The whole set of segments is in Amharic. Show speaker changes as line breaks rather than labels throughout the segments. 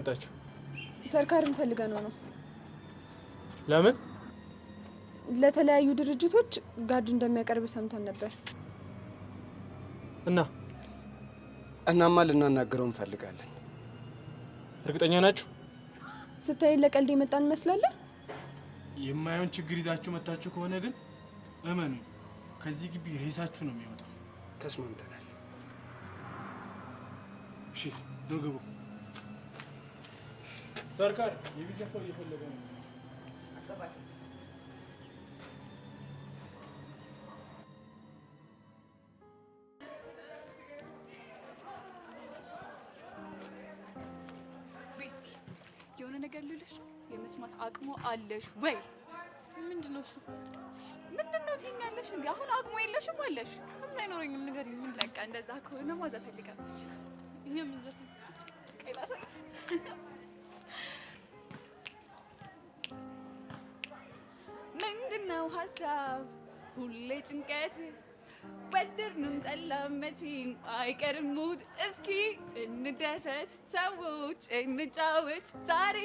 መጣችሁ?
ሰርካርን ፈልገነው ነው።
ለምን?
ለተለያዩ ድርጅቶች guard እንደሚያቀርብ ሰምተን ነበር።
እና
እናማ ልናናግረው እንፈልጋለን።
እርግጠኛ ናችሁ?
ስታይ ለቀልድ የመጣን እንመስላለን።
የማየውን ችግር ይዛችሁ መታችሁ ከሆነ ግን እመኑ፣ ከዚህ ግቢ ሬሳችሁ ነው የሚወጣው።
ተስማምተናል።
እሺ ኑ ግቡ። ሰርካር የቢዝነስ ሰው እየፈለገ ነው።
Bestie የሆነ ነገር ልልሽ ነው። የመስማት አቅሙ አለሽ ወይ?
ምንድን ነው እሱ?
ምንድን ነው ትይኛለሽ እንዴ? አሁን አቅሙ የለሽም አለሽ።
ምን አይኖረኝም፣ ንገሪኝ። ምንድን
በቃ እንደዛ ከሆነ ዘፈን ልጋብዝሽ።
የምን ዘፈን?
ቆይ ላሳይሽ። ምንድን ነው ሀሳብ ሁሌ ጭንቀት፣ ወደድንም ጠላን መቼም አይቀርም ሞት። እስኪ እንደሰት ሰዎች እንጫወት፣ ዛሬ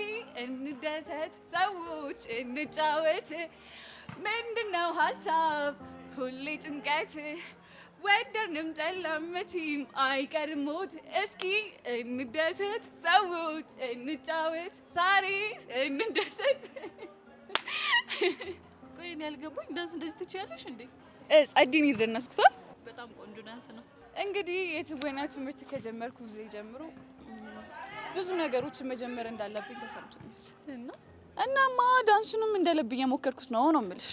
እንደሰት ሰዎች እንጫወት። ምንድን ነው ሀሳብ ሁሌ ጭንቀት፣ ወደድንም ጠላን መቼም አይቀርም ሞት። እስኪ እንደሰት ሰዎች እንጫወት፣ ዛሬ እንደሰት።
ቆይ እኔ ያልገባኝ ዳንስ እንደዚህ ትችያለሽ እንዴ?
ጸዲን ይደነስኩሳ።
በጣም ቆንጆ ዳንስ ነው።
እንግዲህ የትወና ትምህርት ከጀመርኩ ጊዜ ጀምሮ ብዙ ነገሮችን መጀመር እንዳለብኝ ተሰምቶኛል።
እና
እናማ ዳንሱንም እንደ ልብ እየሞከርኩት ነው ነው የምልሽ።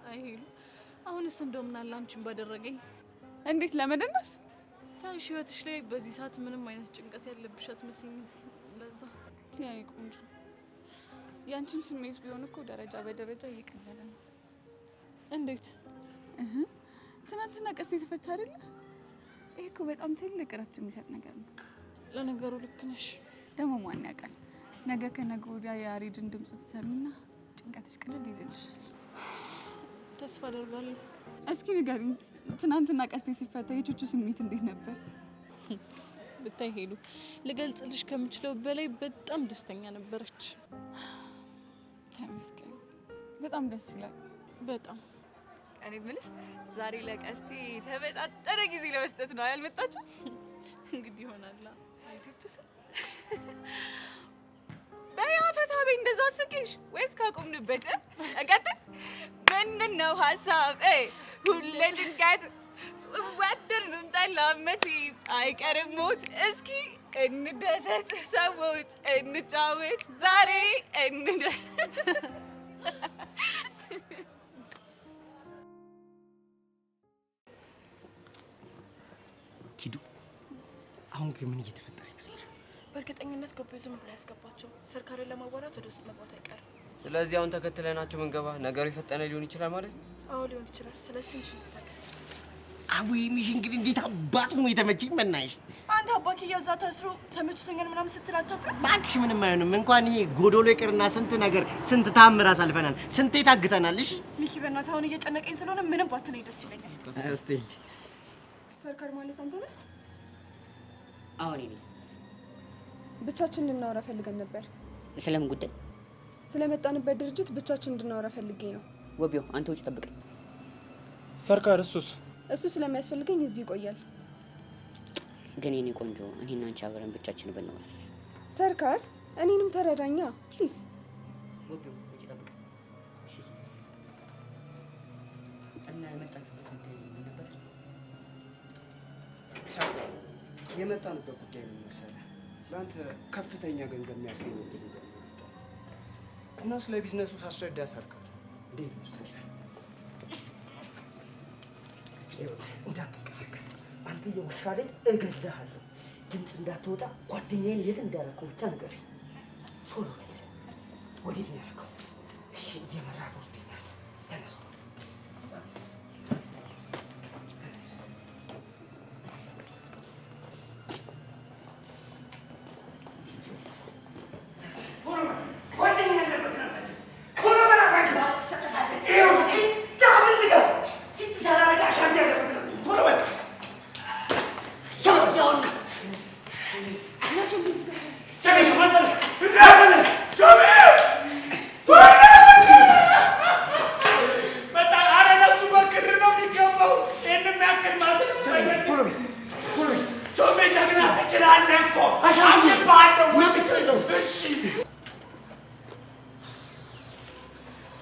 አይ ሄሉ፣ አሁንስ እንደው ምን አለ አንቺን ባደረገኝ።
እንዴት ለመደነስ?
ሳይሽ ህይወትሽ ላይ በዚህ ሰዓት ምንም አይነት ጭንቀት ያለብሽ አትመስይኝም። ለዛ
የኔ ቆንጆ ያንቺም ስሜት ቢሆን እኮ ደረጃ በደረጃ እየቀለለ ነው።
እንዴት?
ትናንትና ቀስት የተፈታ አይደለ? ይሄ እኮ በጣም ትልቅ እረፍት የሚሰጥ ነገር ነው።
ለነገሩ ልክ ነሽ።
ደግሞ ማን ያውቃል፣ ነገ ከነገ ወዲያ የያሬድን ድምፅ ትሰሚና ጭንቀትሽ ቅልል ይልልሻል።
ተስፋ አደርጋለሁ።
እስኪ ንገሪኝ፣ ትናንትና ቀስቴ ሲፈታ የቹቹ ስሜት እንዴት ነበር?
ብታይ ሄሉ፣ ልገልጽልሽ ከምችለው በላይ በጣም ደስተኛ ነበረች።
ተመስገን፣ በጣም ደስ ይላል።
በጣም
እኔ የምልሽ ዛሬ ለቀስቴ የተመጣጠነ ጊዜ ለመስጠት ነው ያልመጣችው?
እንግዲህ ይሆናል።
በያ ፈታ በይ፣ እንደዛ አስቂሽ ወይስ ካቆምንበት እንቀጥል? ምንድን ነው ሀሳብ ሁሌ ጭንቀት፣ ወደድንም ጠላን መቼም አይቀርም ሞት። እስኪ እንደሰት ሰዎች እንጫወት፣ ዛሬ እንደሰት።
ኪዱ፣ አሁን ግን ምን እየተፈጠረ ይመስልሻል?
በእርግጠኝነት ግቢው ዝም ብሎ ያስገባቸው። ሰርካርን ለማዋራት ወደ ውስጥ መግባቱ አይቀርም።
ስለዚህ አሁን ተከትለናቸው ምንገባ ነገሩ የፈጠነ ሊሆን ይችላል ማለት ነው።
አዎ ሊሆን ይችላል። ስለዚህ ትንሽ እንታገስ።
አቡዬ mission እንግዲህ እንዴት አባቱ ነው የተመቸኝ። መናሽ
አንተ አባኪ እዛ ታስሮ ተመችቶኛል ምናምን ስትል አታፍርም?
እባክሽ ምንም አይሆንም። እንኳን ይሄ ጎዶሎ ይቅርና ስንት ነገር ስንት ታምር አሳልፈናል። ስንቴ ታግተናል። እሺ
ሚኪ በእናትህ አሁን እየጨነቀኝ ስለሆነ ምንም ባትነኝ ደስ ይለኛል።
እስቲ
ሰርካር ማለት አንተ ነህ?
አዎ እኔ ነኝ።
ብቻችን እንድናወራ ፈልገን ነበር።
ስለምን ጉዳይ?
ስለመጣንበት ድርጅት ብቻችን እንድናወራ ፈልጌ ነው።
ወቢው አንተ ውጭ ጠብቀኝ።
ሰርካር እሱስ?
እሱ ስለሚያስፈልገኝ እዚሁ ይቆያል።
ግን የኔ ቆንጆ እኔና አንቺ አብረን ብቻችን ብናወራስ?
ሰርካር እኔንም ተረዳኛ please።
ወቢው ውጭ ጠብቀኝ። እና የመጣችሁበት ጉዳይ ምን ነበር?
ሰርካር፣ የመጣንበት ጉዳይ ምን መሰለህ? ለአንተ ከፍተኛ ገንዘብ የሚያስገኝ እድል ይዘን ነው የመጣነው። እና ስለ ቢዝነሱ ሳስረዳ ሰርካር እንዴት መሰለህ፣
እንዳትንቀሳቀስ አንተ የውሻ ልጅ እገልሃለሁ። ድምፅ እንዳትወጣ ጓደኛዬን የት እንዳደረከው ብቻ ንገረኝ። ቶሎ በል። ወዴት ነው ያደረከው? እሺ እየመራህ ትወስደኛለህ። ተነስ። ጓደኛ ያለበትን አሳየኝ። ቶሎ በል አሳየኝ። ይኸው እስኪ ዛፉን ዝጋ። ስትሰራ አሻንቲ ያለበትን አሳየኝ። ቶሎ በል። ያውና ቸገኘ መሰለህ።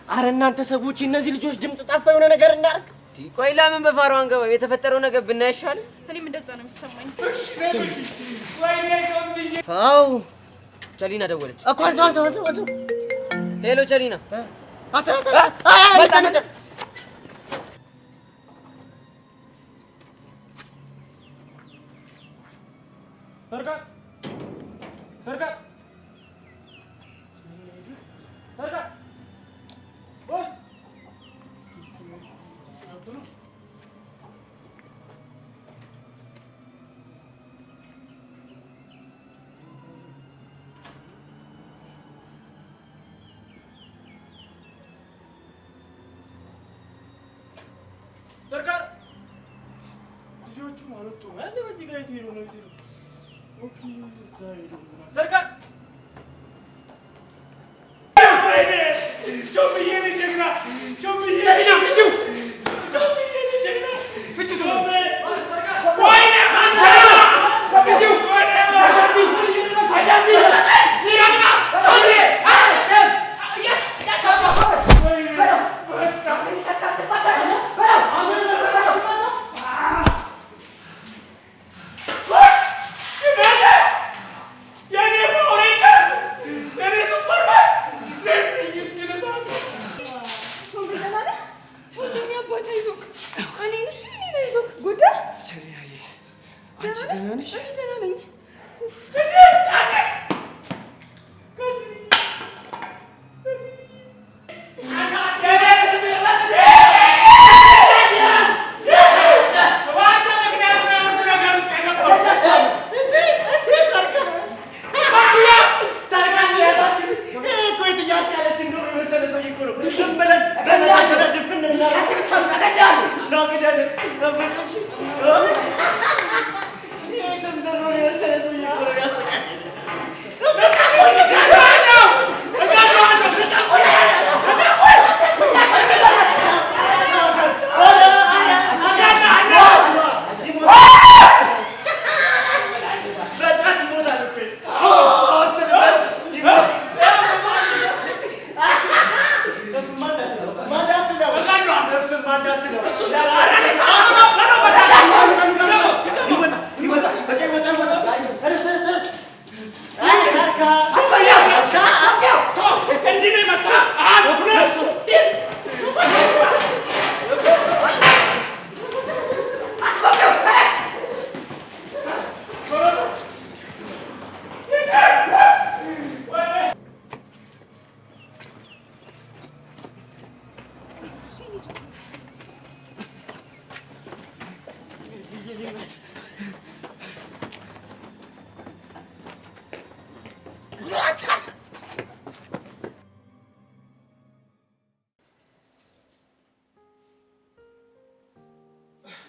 አረ እናንተ ሰዎች እነዚህ ልጆች ድምፅ ጠፋ፣ የሆነ ነገር እናድርግ።
ቆይ ለምን በፋሮ አንገባም? የተፈጠረው ነገር ብናይ አይሻልም?
እኔም እንደዛ ነው የሚሰማኝ።
አው
ቸሊና ደወለች
እኮ። አንሳው አንሳው አንሳው አንሳው።
Hello ቸሊና።
አታ አታ መጣ መጣ።
ሰርካ ሰርካ ሰርካ boss ሰርካር ልጆቹ አልወጡም። ያለ በዚህ ጋር የት ሄዱ ነው? የት ሄዱ? Okay፣ እዛ ሄዱ። ሰርካር ጮምዬ ነኝ ጀግና፣ ጮምዬ ጮምዬ ነኝ ጀግና። ወይኔ
ቾምቤ ደህና ነህ? ቾምቤ የእኔ አባት አይዞህ። እኔን እሺ፣ እኔን አይዞህ። ጎዳ
ሰሊናዬ፣ አንቺ ደህና ነሽ?
እኔ ደህና ነኝ።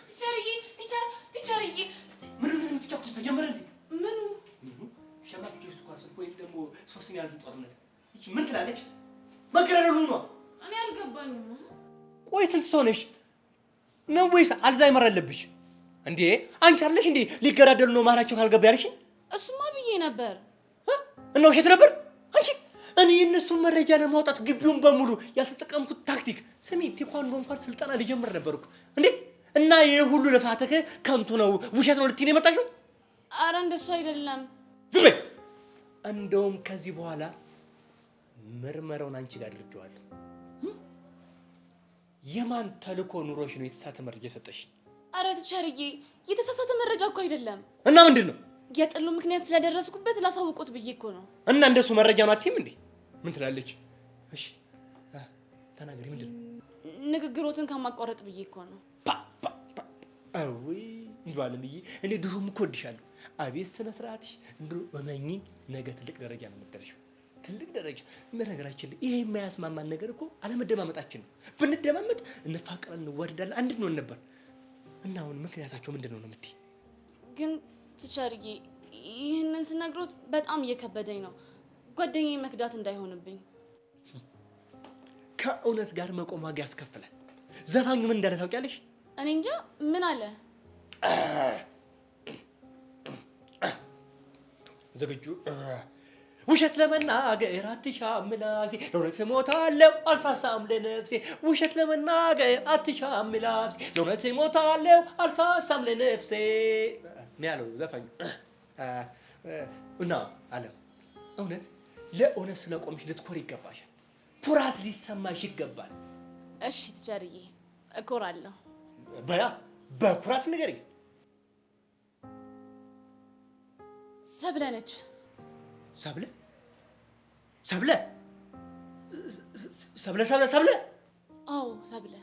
Teacher ዬ፣ teacher፣ teacher ዬ።
ምን ነው የምትጫወቱት? ተጀመረ እንዴ?
ምኑ?
ምኑ? ሸማ ኬስ እንኳን ሰልፍ ወይም ደግሞ ሶስተኛ ዓለም ጦርነት ይቺ ምን ትላለች? መገዳደሉ ነው።
እኔ አልገባኝም።
ቆይ ስንት ሰው ነሽ ነው ወይስ አልዛይመር አለብሽ እንዴ? አንቺ አለሽ እንዴ ሊገዳደሉ ነው መሀላቸው ካልገባ ያልሽኝ?
እሱማ ብዬ ነበር።
እና ውሸት ነበር? አንቺ እኔ የእነሱን መረጃ ለማውጣት ግቢውን በሙሉ ያልተጠቀምኩት ታክቲክ፣ ስሚ፣ ቴኳንዶ እንኳን ስልጠና ልጀምር ነበር እኮ እንዴ። እና ይህ ሁሉ ልፋትህ ከንቱ ነው፣ ውሸት ነው ልትይ ነው የመጣሽው?
አረ እንደሱ አይደለም።
ዝም በይ። እንደውም ከዚህ በኋላ ምርመራውን አንቺ ጋር አድርጌዋለሁ። የማን ተልእኮ ኑሮሽ ነው የተሳሳተ መረጃ የሰጠሽ?
አረ teacher ዬ፣ የተሳሳተ መረጃ እኮ አይደለም።
እና ምንድን ነው?
የጥሉ ምክንያት ስለደረስኩበት ላሳውቆት ብዬ እኮ ነው።
እና እንደሱ መረጃ ነው አትይም እንዴ? ምን ትላለች? እሺ ተናገሪ፣ ምንድን ነው?
ንግግሮትን ከማቋረጥ ብዬ እኮ ነው።
አዊ እንደው አለምዬ፣ እኔ ድሮም እኮ እወድሻለሁ። አቤት ስነ ስርዓትሽ! እንደው እመኚኝ፣ ነገ ትልቅ ደረጃ ነው የምትደርሺው። ትልቅ ደረጃ። በነገራችን ላይ ይሄ የማያስማማን ነገር እኮ አለመደማመጣችን ነው። ብንደማመጥ እንፋቀራለን፣ እንዋደዳለን፣ አንድ እንሆን ነበር። እና አሁን ምክንያታቸው ምንድን ነው ነው የምትይ?
ግን teacher ዬ፣ ይህንን ስነግሮት በጣም እየከበደኝ ነው። ጓደኛዬ መክዳት እንዳይሆንብኝ።
ከእውነት ጋር መቆም ዋጋ ያስከፍላል። ዘፋኙ ምን እንዳለ ታውቂያለሽ?
እኔ እንጃ ምን አለ?
ዝግጁ? ውሸት ለመናገር አትሻም ምላሴ፣ ለእውነት እሞታለሁ አልሳሳም ለነፍሴ። ውሸት ለመናገር አትሻም ምላሴ፣ ለእውነት እሞታለሁ አልሳሳም ለነፍሴ ነው ያለው ዘፋኙ። እና አለም እውነት ለእውነት ስለቆምሽ ልትኮር ይገባሻል። ኩራት ሊሰማሽ ይገባል።
እሺ teacher ዬ፣ እኮራለሁ።
በያ በኩራት ንገሪኝ።
ሰብለ ነች።
ሰብለ ሰብለ ሰብለ ሰብለ ሰብለ።
አዎ ሰብለ።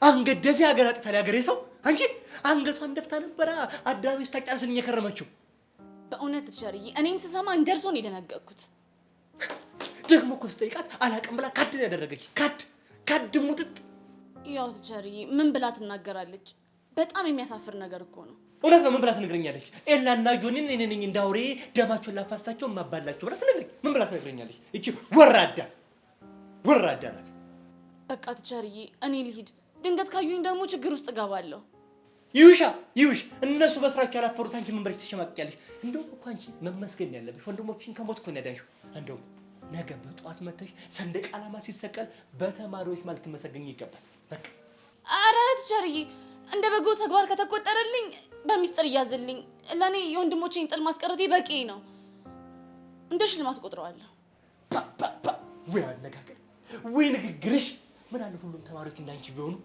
አንገት ደፊ ሀገር አጥፊ ያገሬ ሰው አንቺ አንገቷን ደፍታ ነበረ አዳሜ ስታጫንስልኝ የከረመችው።
በእውነት teacher ዬ፣ እኔም ስሰማ እንደርሶ ነው የደነገጥኩት።
ደግሞ እኮ ስጠይቃት አላቅም ብላ ካድ ነው ያደረገች። ካድ ካድ ሙጥጥ።
ያው teacher ዬ፣ ምን ብላ ትናገራለች? በጣም የሚያሳፍር ነገር እኮ ነው።
እውነት ነው። ምን ብላ ትነግረኛለች? ኤላና ጆኒን እኔ ነኝ እንዳውሬ ደማቸውን ላፋሳቸው ማባላቸው ብላ ትነግረኝ። ምን ብላ ትነግረኛለች? እቺ ወራዳ ወራዳ ናት።
በቃ teacher ዬ፣ እኔ ልሂድ። ድንገት ካዩኝ ደግሞ ችግር ውስጥ እገባለሁ።
ይውሻ ይውሽ፣ እነሱ በስራቸው ያላፈሩት አንቺ ምን ብለሽ ትሸማቅቂያለሽ? እንደውም እኮ አንቺ መመስገን ያለብሽ ወንድሞችን ከሞት እኮ ነው ያዳንሽው። እንደውም ነገ በጠዋት መተሽ ሰንደቅ ዓላማ ሲሰቀል በተማሪዎች ማለት ትመሰገኝ ይገባል። በቃ
ኧረ teacher ዬ፣ እንደ በጎ ተግባር ከተቆጠረልኝ በሚስጥር እያዝልኝ። ለእኔ የወንድሞቼን ጥል ማስቀረቴ በቂ ነው። እንደ ሽልማት ቆጥረዋለሁ።
ወይ አነጋገር፣ ወይ ንግግርሽ! ምን አለ ሁሉም ተማሪዎች እንዳንቺ ቢሆኑ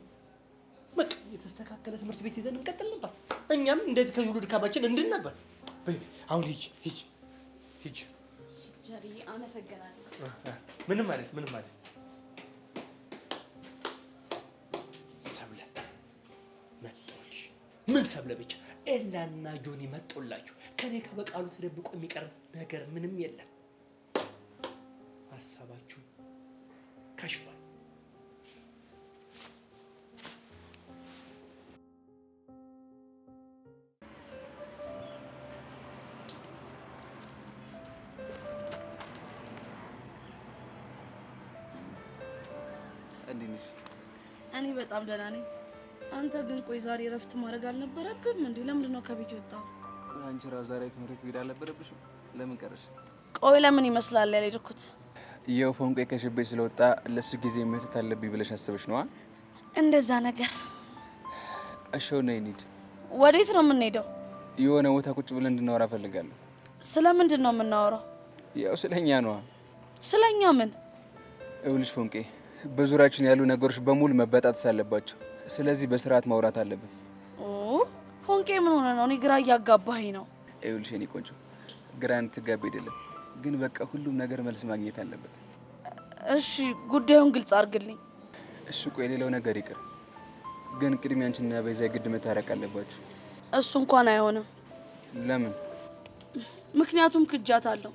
በቃ የተስተካከለ ትምህርት ቤት ይዘን እንቀጥል ነበር። እኛም እንደዚህ ከዚህ ሁሉ ድካማችን እንድን ነበር። በይ አሁን ሂጅ ሂጅ ሂጅ።
teacher ዬ፣ አመሰግናለሁ።
ምንም ማለት ምንም ማለት ሰብለ መጣሁልሽ። ምን ሰብለ ብቻ ኤላና ጆኒ መጡላችሁ። ከኔ ከበቃሉ ተደብቆ የሚቀር ነገር ምንም የለም። ሀሳባችሁ ከሽፏል።
እንዴት ነሽ?
እኔ በጣም ደህና ነኝ። አንተ ግን ቆይ ዛሬ እረፍት ማድረግ አልነበረብህም እንዴ? ለምንድን ነው ከቤት የወጣው?
ቆይ አንቺ እራሱ ዛሬ ትምህርት ቤት መሄድ አልነበረብሽም? ለምን ቀረሽ?
ቆይ ለምን ይመስላል ያልሄድኩት?
ያው ፎንቄ ከሽቤ ስለወጣ ለሱ ጊዜ መስጠት አለብኝ ብለሽ አስበሽ ነዋ?
እንደዛ ነገር።
እሺ ነይ እንሂድ።
ወዴት ነው የምንሄደው?
የሆነ ቦታ ቁጭ ብለን እንድናወራ እፈልጋለሁ።
ስለምንድን ነው የምናወራው?
ያው ስለኛ ነዋ።
ስለኛ ምን?
ይኸውልሽ ፎንቄ፣ በዙሪያችን ያሉ ነገሮች በሙሉ መበጣጠስ አለባቸው። ስለዚህ በስርዓት ማውራት አለብን።
ኦ ፎንቄ ምን ሆነ ነው? እኔ ግራ እያጋባኸኝ ነው።
ይኸውልሽ የኔ ቆንጆ፣ ግራ እንድትጋቢ አይደለም፣ ግን በቃ ሁሉም ነገር መልስ ማግኘት አለበት።
እሺ ጉዳዩን ግልጽ አድርግልኝ።
እሱ ቆይ ሌላው ነገር ይቅር፣ ግን ቅድሚያ አንቺና ቤዛ የግድ መታረቅ አለባችሁ።
እሱ እንኳን አይሆንም።
ለምን?
ምክንያቱም ክጃታለሁ።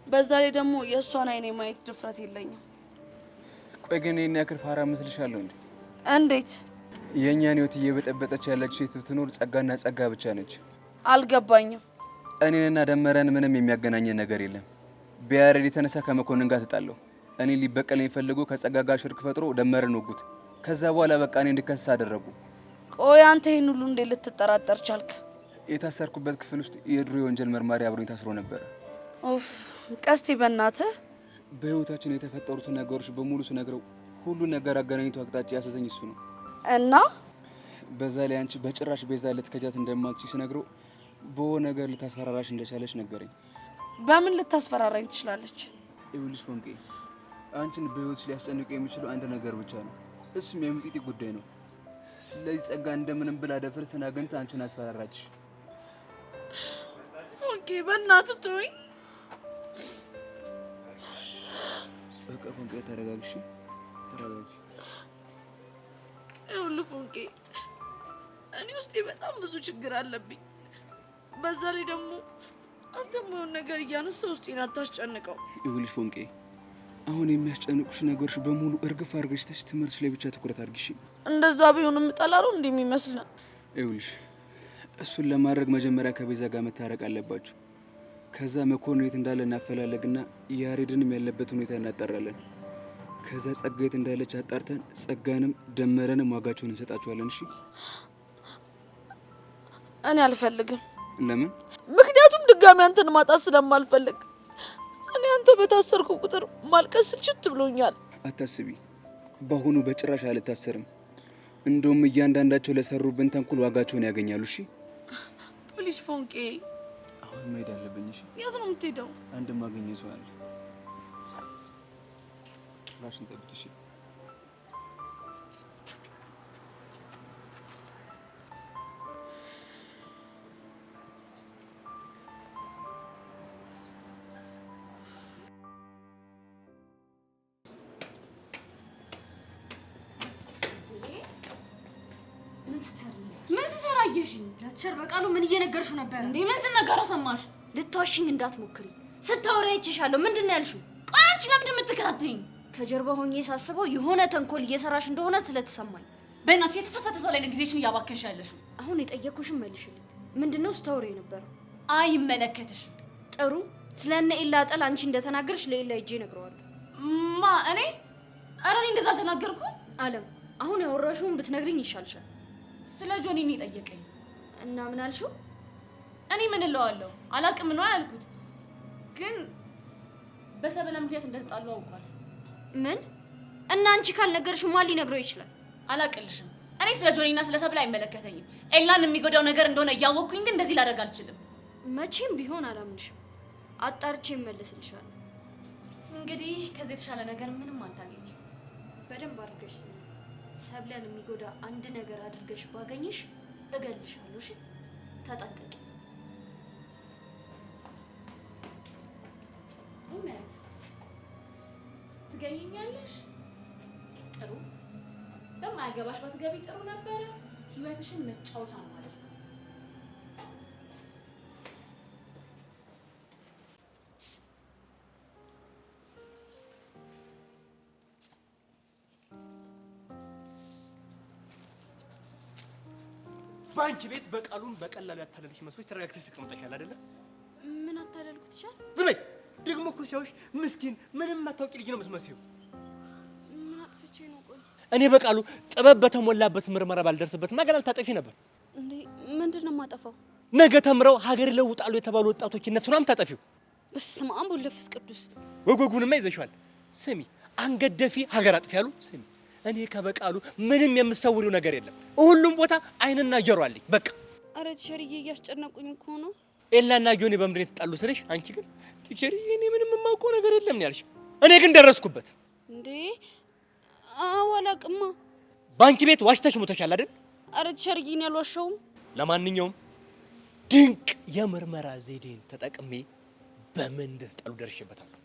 በዛ ላይ ደግሞ የእሷን አይኔ ማየት ድፍረት የለኝም።
ቆይ ግን ይሄን ያክል ፋራ መስልሻለሁ እንዴ?
እንዴት?
የእኛን ህይወት እየበጠበጠች ያለች ሴት ብትኖር ጸጋና ጸጋ ብቻ ነች።
አልገባኝም።
እኔንና ደመረን ምንም የሚያገናኘን ነገር የለም። በያሬድ የተነሳ ከመኮንን ጋር ተጣለሁ። እኔ ሊበቀለኝ ፈልጎ ከጸጋ ጋር ሽርክ ፈጥሮ ደመረን ወጉት። ከዛ በኋላ በቃ እኔ እንድከሰስ አደረጉ።
ቆይ አንተ ይሄን ሁሉ እንዴት ልትጠራጠር ቻልክ?
የታሰርኩበት ክፍል ውስጥ የድሮ የወንጀል መርማሪ አብሮኝ ታስሮ ነበረ።
ኡፍ ቀስቴ፣ በእናትህ
በህይወታችን የተፈጠሩትን ነገሮች በሙሉ ስነግረው ሁሉ ነገር አገናኝቶ አቅጣጫ ያሳዘኝ እሱ ነው።
እና
በዛ ላይ አንቺ በጭራሽ ቤዛ ልትከጃት እንደማትችይ ስነግረው በሆነ ነገር ልታስፈራራሽ እንደቻለች ነገረኝ።
በምን ልታስፈራራኝ ትችላለች?
ይኸውልሽ ፎንቄ፣ አንቺን በህይወትሽ ሊያስጨንቀው የሚችለው አንድ ነገር ብቻ ነው። እሱም የምጢጢ ጉዳይ ነው። ስለዚህ ጸጋ እንደምንም ብላ ደፍርስን አግኝታ አንቺን አስፈራራች።
ፎንቄ በእናትህ ተወኝ።
በቃ ፎንቄ ተረጋግሽ፣ ተረጋግሽ።
ይኸውልህ ፎንቄ፣ እኔ ውስጤ በጣም ብዙ ችግር አለብኝ። በዛ ላይ ደግሞ አንተም የሆነ ነገር እያነሳ ውስጤን አታስጨንቀው።
ይኸውልሽ ፎንቄ፣ አሁን የሚያስጨንቁሽ ነገሮች በሙሉ እርግፍ አድርገሽ ትተሽ ትምህርትሽ ላይ ብቻ ትኩረት አድርጊ።
እንደዛ ቢሆን የምጠላ ነው እንዴ የሚመስልህ?
ይኸውልሽ እሱን ለማድረግ መጀመሪያ ከቤዛ ጋር መታረቅ አለባችሁ። ከዛ መኮንን የት እንዳለ እናፈላለግና ያሬድንም ያለበት ሁኔታ እናጣራለን። ከዛ ጸጋ የት እንዳለች አጣርተን ጸጋንም ደመረንም ዋጋቸውን እንሰጣቸዋለን። እሺ?
እኔ አልፈልግም።
ለምን?
ምክንያቱም ድጋሚ አንተን ማጣት ስለማልፈልግ እኔ አንተ በታሰርኩ ቁጥር ማልቀስ ስልችት ብሎኛል።
አታስቢ፣ በአሁኑ በጭራሽ አልታሰርም። እንደውም እያንዳንዳቸው ለሰሩብን ተንኮል ዋጋቸውን ያገኛሉ። እሺ
Please ፎንቄ፣
አሁን መሄድ አለብኝ። እሺ
የት ነው የምትሄደው?
አንድ ማገኘው ሰው አለ። ራሽን ጠብቂ። እሺ
ምን ስሰራ አየሽኝ?
ለ teacher በቃሉ ምን እየነገርሽው ነበር
እንዴ? ምን ስነገረው ሰማሽ?
ልትዋሽኝ እንዳትሞክሪ። ስታወሪ አይቼሻለሁ። ምንድን ነው ያልሽው?
ቆይ አንቺ ለምንድን ነው የምትከታተይኝ?
ከጀርባ ሆኜ ሳስበው የሆነ ተንኮል እየሰራሽ እንደሆነ ስለተሰማኝ።
በእናትሽ የተሳሳተ ሰው ላይ ነው ጊዜሽን እያባከንሽ ያለሽው።
አሁን የጠየኩሽን መልሽልኝ። ምንድን ነው ስታወሪ የነበረው?
አይመለከትሽም።
ጥሩ። ስለ እነ ኤላ ጠል አንቺ እንደተናገርሽ ለኤላ ሂጄ እነግረዋለሁ።
ማ እኔ? ኧረ እኔ እንደዛ አልተናገርኩም።
አለም፣ አሁን ያወራሽውን ብትነግሪኝ ይሻልሻል።
ስለ ጆኒ ነው የጠየቀኝ።
እና ምን አልሽው?
እኔ ምን እለዋለሁ? አላቅም ነው ያልኩት። ግን በሰበለ ምክንያት እንደተጣሉ አውቋል።
ምን? እና አንቺ ካልነገርሽው ማን ሊነግረው ይችላል?
አላቅልሽም። እኔ ስለ ጆኒና ስለ ሰብለ አይመለከተኝም። ኤላን የሚጎዳው ነገር እንደሆነ እያወቅኩኝ ግን እንደዚህ ላደርግ አልችልም።
መቼም ቢሆን አላምንሽም። አጣርቼ እመለስልሻለሁ።
እንግዲህ ከዚህ የተሻለ ነገር ምንም አታገኝም።
በደንብ አድርገሽ ስሚ። ሰብለን የሚጎዳ አንድ ነገር አድርገሽ ባገኝሽ እገልሻለሁ። እሺ፣ ተጠንቀቂ።
እውነት ትገኝኛለሽ? ጥሩ። በማያገባሽ ባትገቢ ጥሩ ነበረ። ህይወትሽን መጫወቻ ነው ማለት ነው።
ባንክ ቤት በቃሉን በቀላሉ ያታለልሽ መስሎሽ ተረጋግተሽ ተቀምጠሻል አይደለ?
ምን አታለልኩት? ይቻል
ዝም በይ። ደግሞ እኮ ሲያዩሽ ምስኪን ምንም አታውቂ ልጅ ነው የምትመስዪው።
ምን አጥፍቼ ነው? ቆይ
እኔ በቃሉ ጥበብ በተሞላበት ምርመራ ባልደርስበት ገና ልታጠፊ ነበር።
እንዴ ምንድን ነው የማጠፋው?
ነገ ተምረው ሀገር ይለውጣሉ የተባሉ ወጣቶችን ነፍስ ነው የምታጠፊው።
በስመ አብ ወወልድ ወመንፈስ ቅዱስ።
ወጎጉንማ ይዘሽዋል። ስሚ አንገት ደፊ ሀገር አጥፊ ያሉ። ስሚ እኔ ከበቃሉ ምንም የምሰውሪው ነገር የለም። ሁሉም ቦታ አይንና ጆሮ አለኝ። በቃ
አረ teacher ዬ እያስጨነቁኝ እኮ ነው።
ኤላና ጆኒ በምንድን ነው የተጣሉ ስልሽ፣ አንቺ ግን teacher ዬ እኔ ምንም የማውቀው ነገር የለም ነው ያልሽ። እኔ ግን ደረስኩበት።
እንዴ አዎ አላውቅማ።
ባንክ ቤት ዋሽተሽ ሞተሻል አይደል?
አረ teacher ዬ እኔ አልዋሸሁም።
ለማንኛውም ድንቅ የምርመራ ዘዴን ተጠቅሜ በምን እንደተጣሉ ደርሼበታለሁ።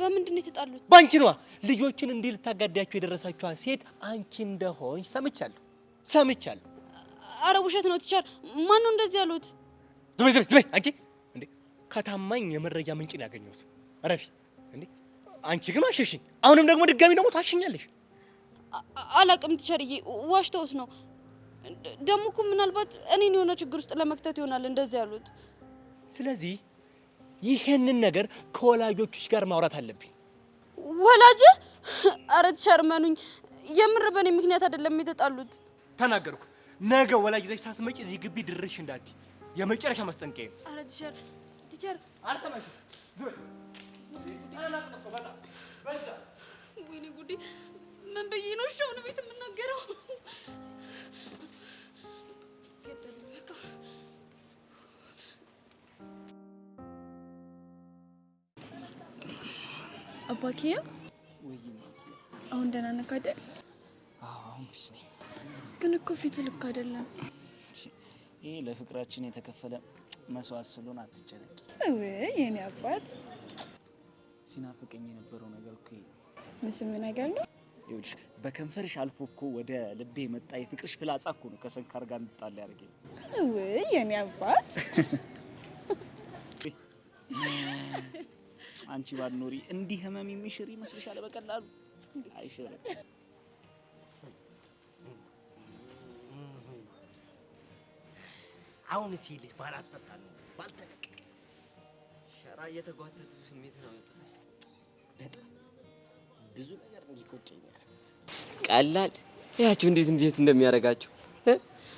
በምንድን ነው የተጣሉት?
ባንቺ ነዋ። ልጆችን እንዲህ ልታጋዳቸው የደረሳችኋ ሴት አንቺ እንደሆንሽ ሰምቻለሁ ሰምቻለሁ።
አረ ውሸት ነው teacher። ማን ነው እንደዚህ ያሉት?
ዝም በይ ዝም በይ አንቺ። እንዴ ከታማኝ የመረጃ ምንጭ ነው ያገኘሁት። እረፊ። እንዴ አንቺ ግን ዋሸሽኝ። አሁንም ደግሞ ድጋሚ ደግሞ ታሸኛለሽ።
አላቅም teacher ዬ፣ ዋሽተውት ነው። ደግሞ እኮ ምናልባት እኔን የሆነ ችግር ውስጥ ለመክተት ይሆናል እንደዚህ ያሉት።
ስለዚህ ይሄንን ነገር ከወላጆችሽ ጋር ማውራት አለብኝ።
ወላጅ? አረ teacher እመኑኝ፣ የምር በእኔ ምክንያት አይደለም የተጣሉት።
ተናገርኩ። ነገ ወላጅ ይዘሽ ሳትመጪ እዚህ ግቢ ድርሽ እንዳትይ፣ የመጨረሻ ማስጠንቀቂያ ነው።
አረ teacher teacher፣
አልሰማሽም።
ወይኔ ጉዴ! ምን ብዬ ነው እሺ አሁን ቤት የምናገረው? በቃ
አባኪያ አሁን ደህና ነህ አይደል?
አዎ አሁን peace ነኝ።
ግን እኮ ፊቱ ልክ አይደለም።
ይሄ ለፍቅራችን የተከፈለ መስዋዕት ስለሆነ አትጨነቂ።
ውይ የኔ አባት
ሲናፍቀኝ የነበረው ነገር እኮ ይሄ ነው።
ምስም ነገር ነው።
ይኸውልሽ በከንፈርሽ አልፎ እኮ ወደ ልቤ የመጣ የፍቅርሽ ፍላጻ እኮ ነው ከሰንካር ጋር እንድጣላ ያደረገኝ።
ውይ የኔ አባት
አንቺ ባትኖሪ እንዲህ ህመም የሚሽር ይመስልሻል? በቀላሉ አይሽርም።
አሁን ሲልህ ባላስፈታ ነው ባልተለቀቀ
ሸራ እየተጓተቱ ስሜት ነው ያመጡታል።
በጣም ብዙ ነገር እንዲቆጨኝ ያደረጉት።
ቀላል ያቸው እንዴት እንዴት እንደሚያደርጋቸው።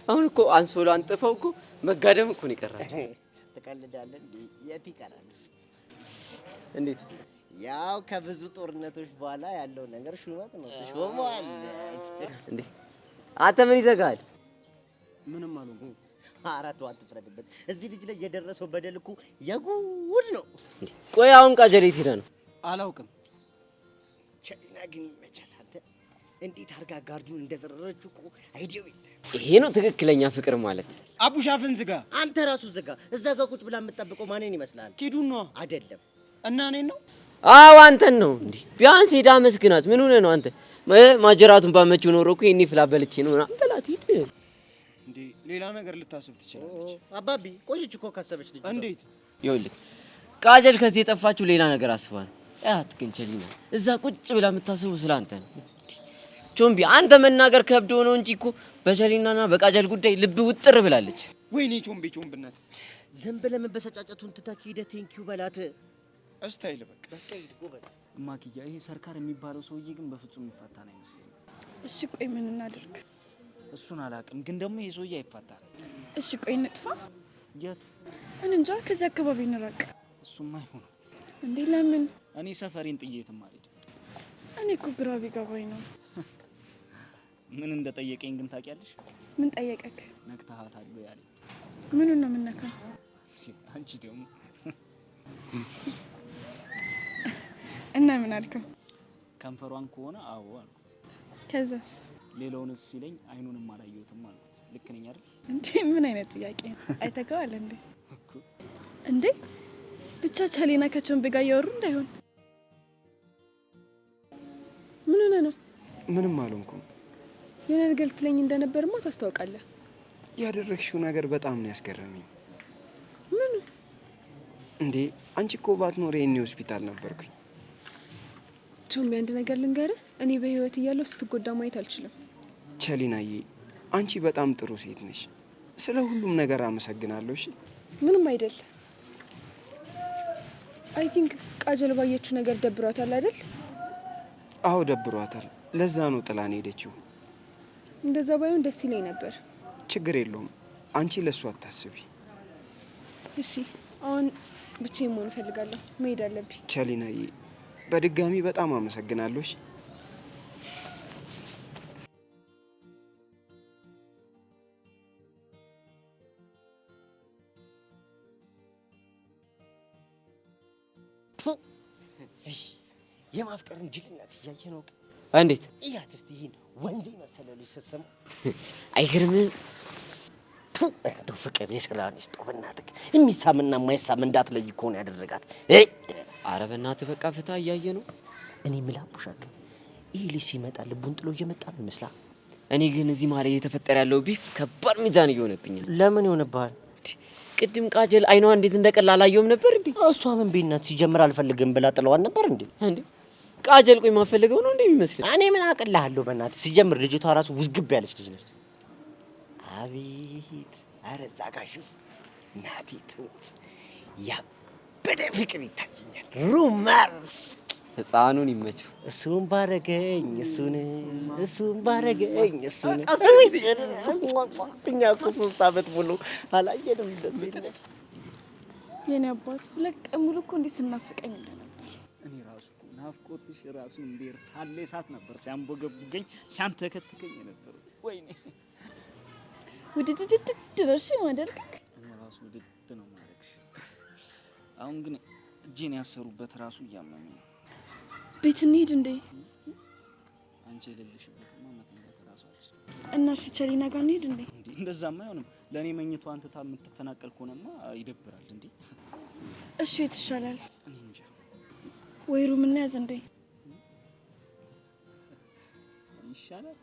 አሁን እኮ አንሶላ አንጥፈው እኮ መጋደም እኮ ነው የቀራቸው።
ትቀልዳለህ እንዴ? የት ይቀራል እሱ?
እንዴት?
ያው ከብዙ ጦርነቶች በኋላ ያለው ነገር ሹመት ነው። ትሾመዋለህ።
እንዴ አንተ ምን ይዘጋል?
ምንም አልሆንኩም።
ኧረ ተው አትፍረድበት። እዚህ ልጅ ላይ የደረሰው በደል እኮ የጉድ ነው።
ቆይ አሁን ቃጀል የት ሄዳ ነው?
አላውቅም።
ቻይና ግን ይመቻት። አንተ እንዴት አድርጋ guard ኡን እንደዘረረችው እኮ idea ው የለም።
ይሄ ነው ትክክለኛ ፍቅር ማለት።
አቡሽ አፍን ዝጋ።
አንተ ራሱ ዝጋ። እዛ ጋር ቁጭ ብላ የምትጠብቀው ማንን ይመስላል?
ኪዱን ነዋ።
አይደለም።
እና እኔን ነው?
አዎ አንተን ነው። እንዴ ቢያንስ ሄዳ አመስግናት። ምን ሆነህ ነው አንተ? ማጀራቱን ባመችው ኖሮ እኮ ይሄኔ ፍላ በልቼ ነው ምናምን በላት። ሂድ።
እንዴ ሌላ ነገር ልታስብ ትችላለች።
አባቢ ቆየች እኮ ካሰበች ልጅ።
እንዴት?
ይኸውልህ ቃጀል ከዚህ የጠፋችው ሌላ ነገር አስባ ነው። ያት ግን ቸሊና እዛ ቁጭ ብላ የምታስበው ስለ አንተ ነው። ቾምቢ አንተ መናገር ከብዶ ነው እንጂ እኮ በቸሊናና በቃጀል ጉዳይ ልብ ውጥር ብላለች።
ወይኔ ቾምቤ ቾምብነት።
ዝም ብለህ መበሰጫጨቱን ትተህ ሂደህ thank you በላት።
style በቃ
በቃ ሂድ ጎበዝ።
እማክያ ይሄ ሰርካር የሚባለው ሰውዬ ግን በፍጹም የሚፋታን አይመስለኝም።
እሺ ቆይ ምን እናድርግ?
እሱን አላውቅም፣ ግን ደግሞ ይሄ ሰውዬ አይፋታም።
እሺ ቆይ እንጥፋ።
የት?
እኔ እንጃ፣ ከዚህ አካባቢ እንራቅ።
እሱማ አይሆንም።
እንዴ ለምን?
እኔ ሰፈሬን ጥዬ የትም አልሄድም።
እኔ እኮ ግራ ቢገባኝ ነው።
ምን እንደጠየቀኝ ግን ታውቂያለሽ?
ምን ጠየቀክ?
ነክተሃታል ወይ አለኝ።
ምኑን ነው የምነካው?
አንቺ ደግሞ
እና ምን አልከው?
ከንፈሯን ከሆነ አዎ አልኩት።
ከዛስ?
ሌላውንስ ሲለኝ አይኑንም አላየሁትም አልኩት። ልክ ነኝ አይደል?
እንዴ ምን አይነት ጥያቄ ነው? አይተከዋል እንዴ? እንዴ ብቻ ቻሌና ከቾምቤ ጋር እያወሩ እንዳይሆን። ምን ሆነ ነው?
ምንም አልሆንኩም።
የሆነ ነገር ልትለኝ እንደነበርማ ታስታውቃለህ።
ያደረግሽው ነገር በጣም ነው ያስገረመኝ።
ምኑ?
እንዴ አንቺ እኮ ባትኖሪ የኔ ሆስፒታል ነበርኩኝ።
ቾምቤ አንድ ነገር ልንገርህ፣ እኔ በህይወት እያለሁ ስትጎዳ ማየት አልችልም።
ቸሊናዬ አንቺ በጣም ጥሩ ሴት ነሽ። ስለ ሁሉም ነገር አመሰግናለሁ። እሺ
ምንም አይደል። I think ቃጀል ባየችው ነገር ደብሯታል አይደል?
አዎ ደብሯታል። ለዛ ነው ጥላን ሄደችው።
እንደዛ ባይሆን ደስ ይለኝ ነበር።
ችግር የለውም። አንቺ ለሱ አታስቢ።
እሺ አሁን ብቻዬን መሆን እፈልጋለሁ። መሄድ አለብኝ።
ቸሊናዬ በድጋሚ በጣም አመሰግናለሁ። እሺ
የማፍቀርን ጅልነት እያየ ነው።
እንዴት?
እያት እስቲ ይህን ወንዝ የመሰለ ልጅ ስትሰማው
አይገርምህም?
እንደው ፍቅር የስራን ይስጠው። በእናትህ የሚሳምና የማይሳም እንዳትለይ እኮ ነው ያደረጋት።
ኧረ በእናትህ በቃ ፍታ፣ እያየ ነው።
እኔ የምልህ አቡሻ ግን ይህ ልጅ ሲመጣ ልቡን ጥሎ እየመጣ ነው ይመስላል።
እኔ ግን እዚህ መሀል እየተፈጠረ ያለው beef ከባድ ሚዛን እየሆነብኝ ነው።
ለምን ይሆንብሃል?
ቅድም ቃጀል አይኗ እንዴት እንደቀላ አላየሁም ነበር እንዴ?
እሷ ምን ቤት ናት? ሲጀምር አልፈልግም ብላ ጥለዋል ነበር እንዴ?
እንዴ ቃጀል ቆይ ማፈልገው ነው እንዴ የሚመስለው?
እኔ ምን አቅልሃለሁ በእናትህ። ሲጀምር ልጅቷ ራሱ ውዝግብ ያለች ልጅ ነች። አቤት ኧረ እዛ ጋ ሽፍ ናቲ ትሙት ያበደ ፍቅር ይታየኛል። Romance
ህፃኑን ይመቸው።
እሱን ባረገኝ እሱን እሱን ባረገኝ እሱን። እኛ እኮ 3 ዓመት ሙሉ አላየንም እንደዚህ።
የኔ አባት 2 ቀን ሙሉ እኮ እንዴት ስናፍቀኝ እንደነበር።
እኔ ራሱ ናፍቆትሽ ራሱ እንደ ኤርታሌ እሳት ነበር ሲያንቦገቡገኝ ሲያንተከትከኝ የነበረው። ወይኔ
ውድድድድድ ነው እሺ ማደርግክ።
እኔ ራሱ ውድድ ነው ማድረግሽ። አሁን ግን እጄን ያሰሩበት ራሱ እያመመኝ ነው።
ቤት እንሂድ እንዴ?
አንቺ የሌለሽበትማ መተኛት ራሱ አልችልም።
እና እሺ ቸሪና ጋር እንሂድ እንዴ?
እንዴ እንደዛማ አይሆንም። ለእኔ መኝቷን ትታ የምትፈናቀል ከሆነማ ይደብራል። እንዴ
እሺ የት ይሻላል?
እኔ እንጃ።
ወይ room እንያዝ እንዴ?
ይሻላል።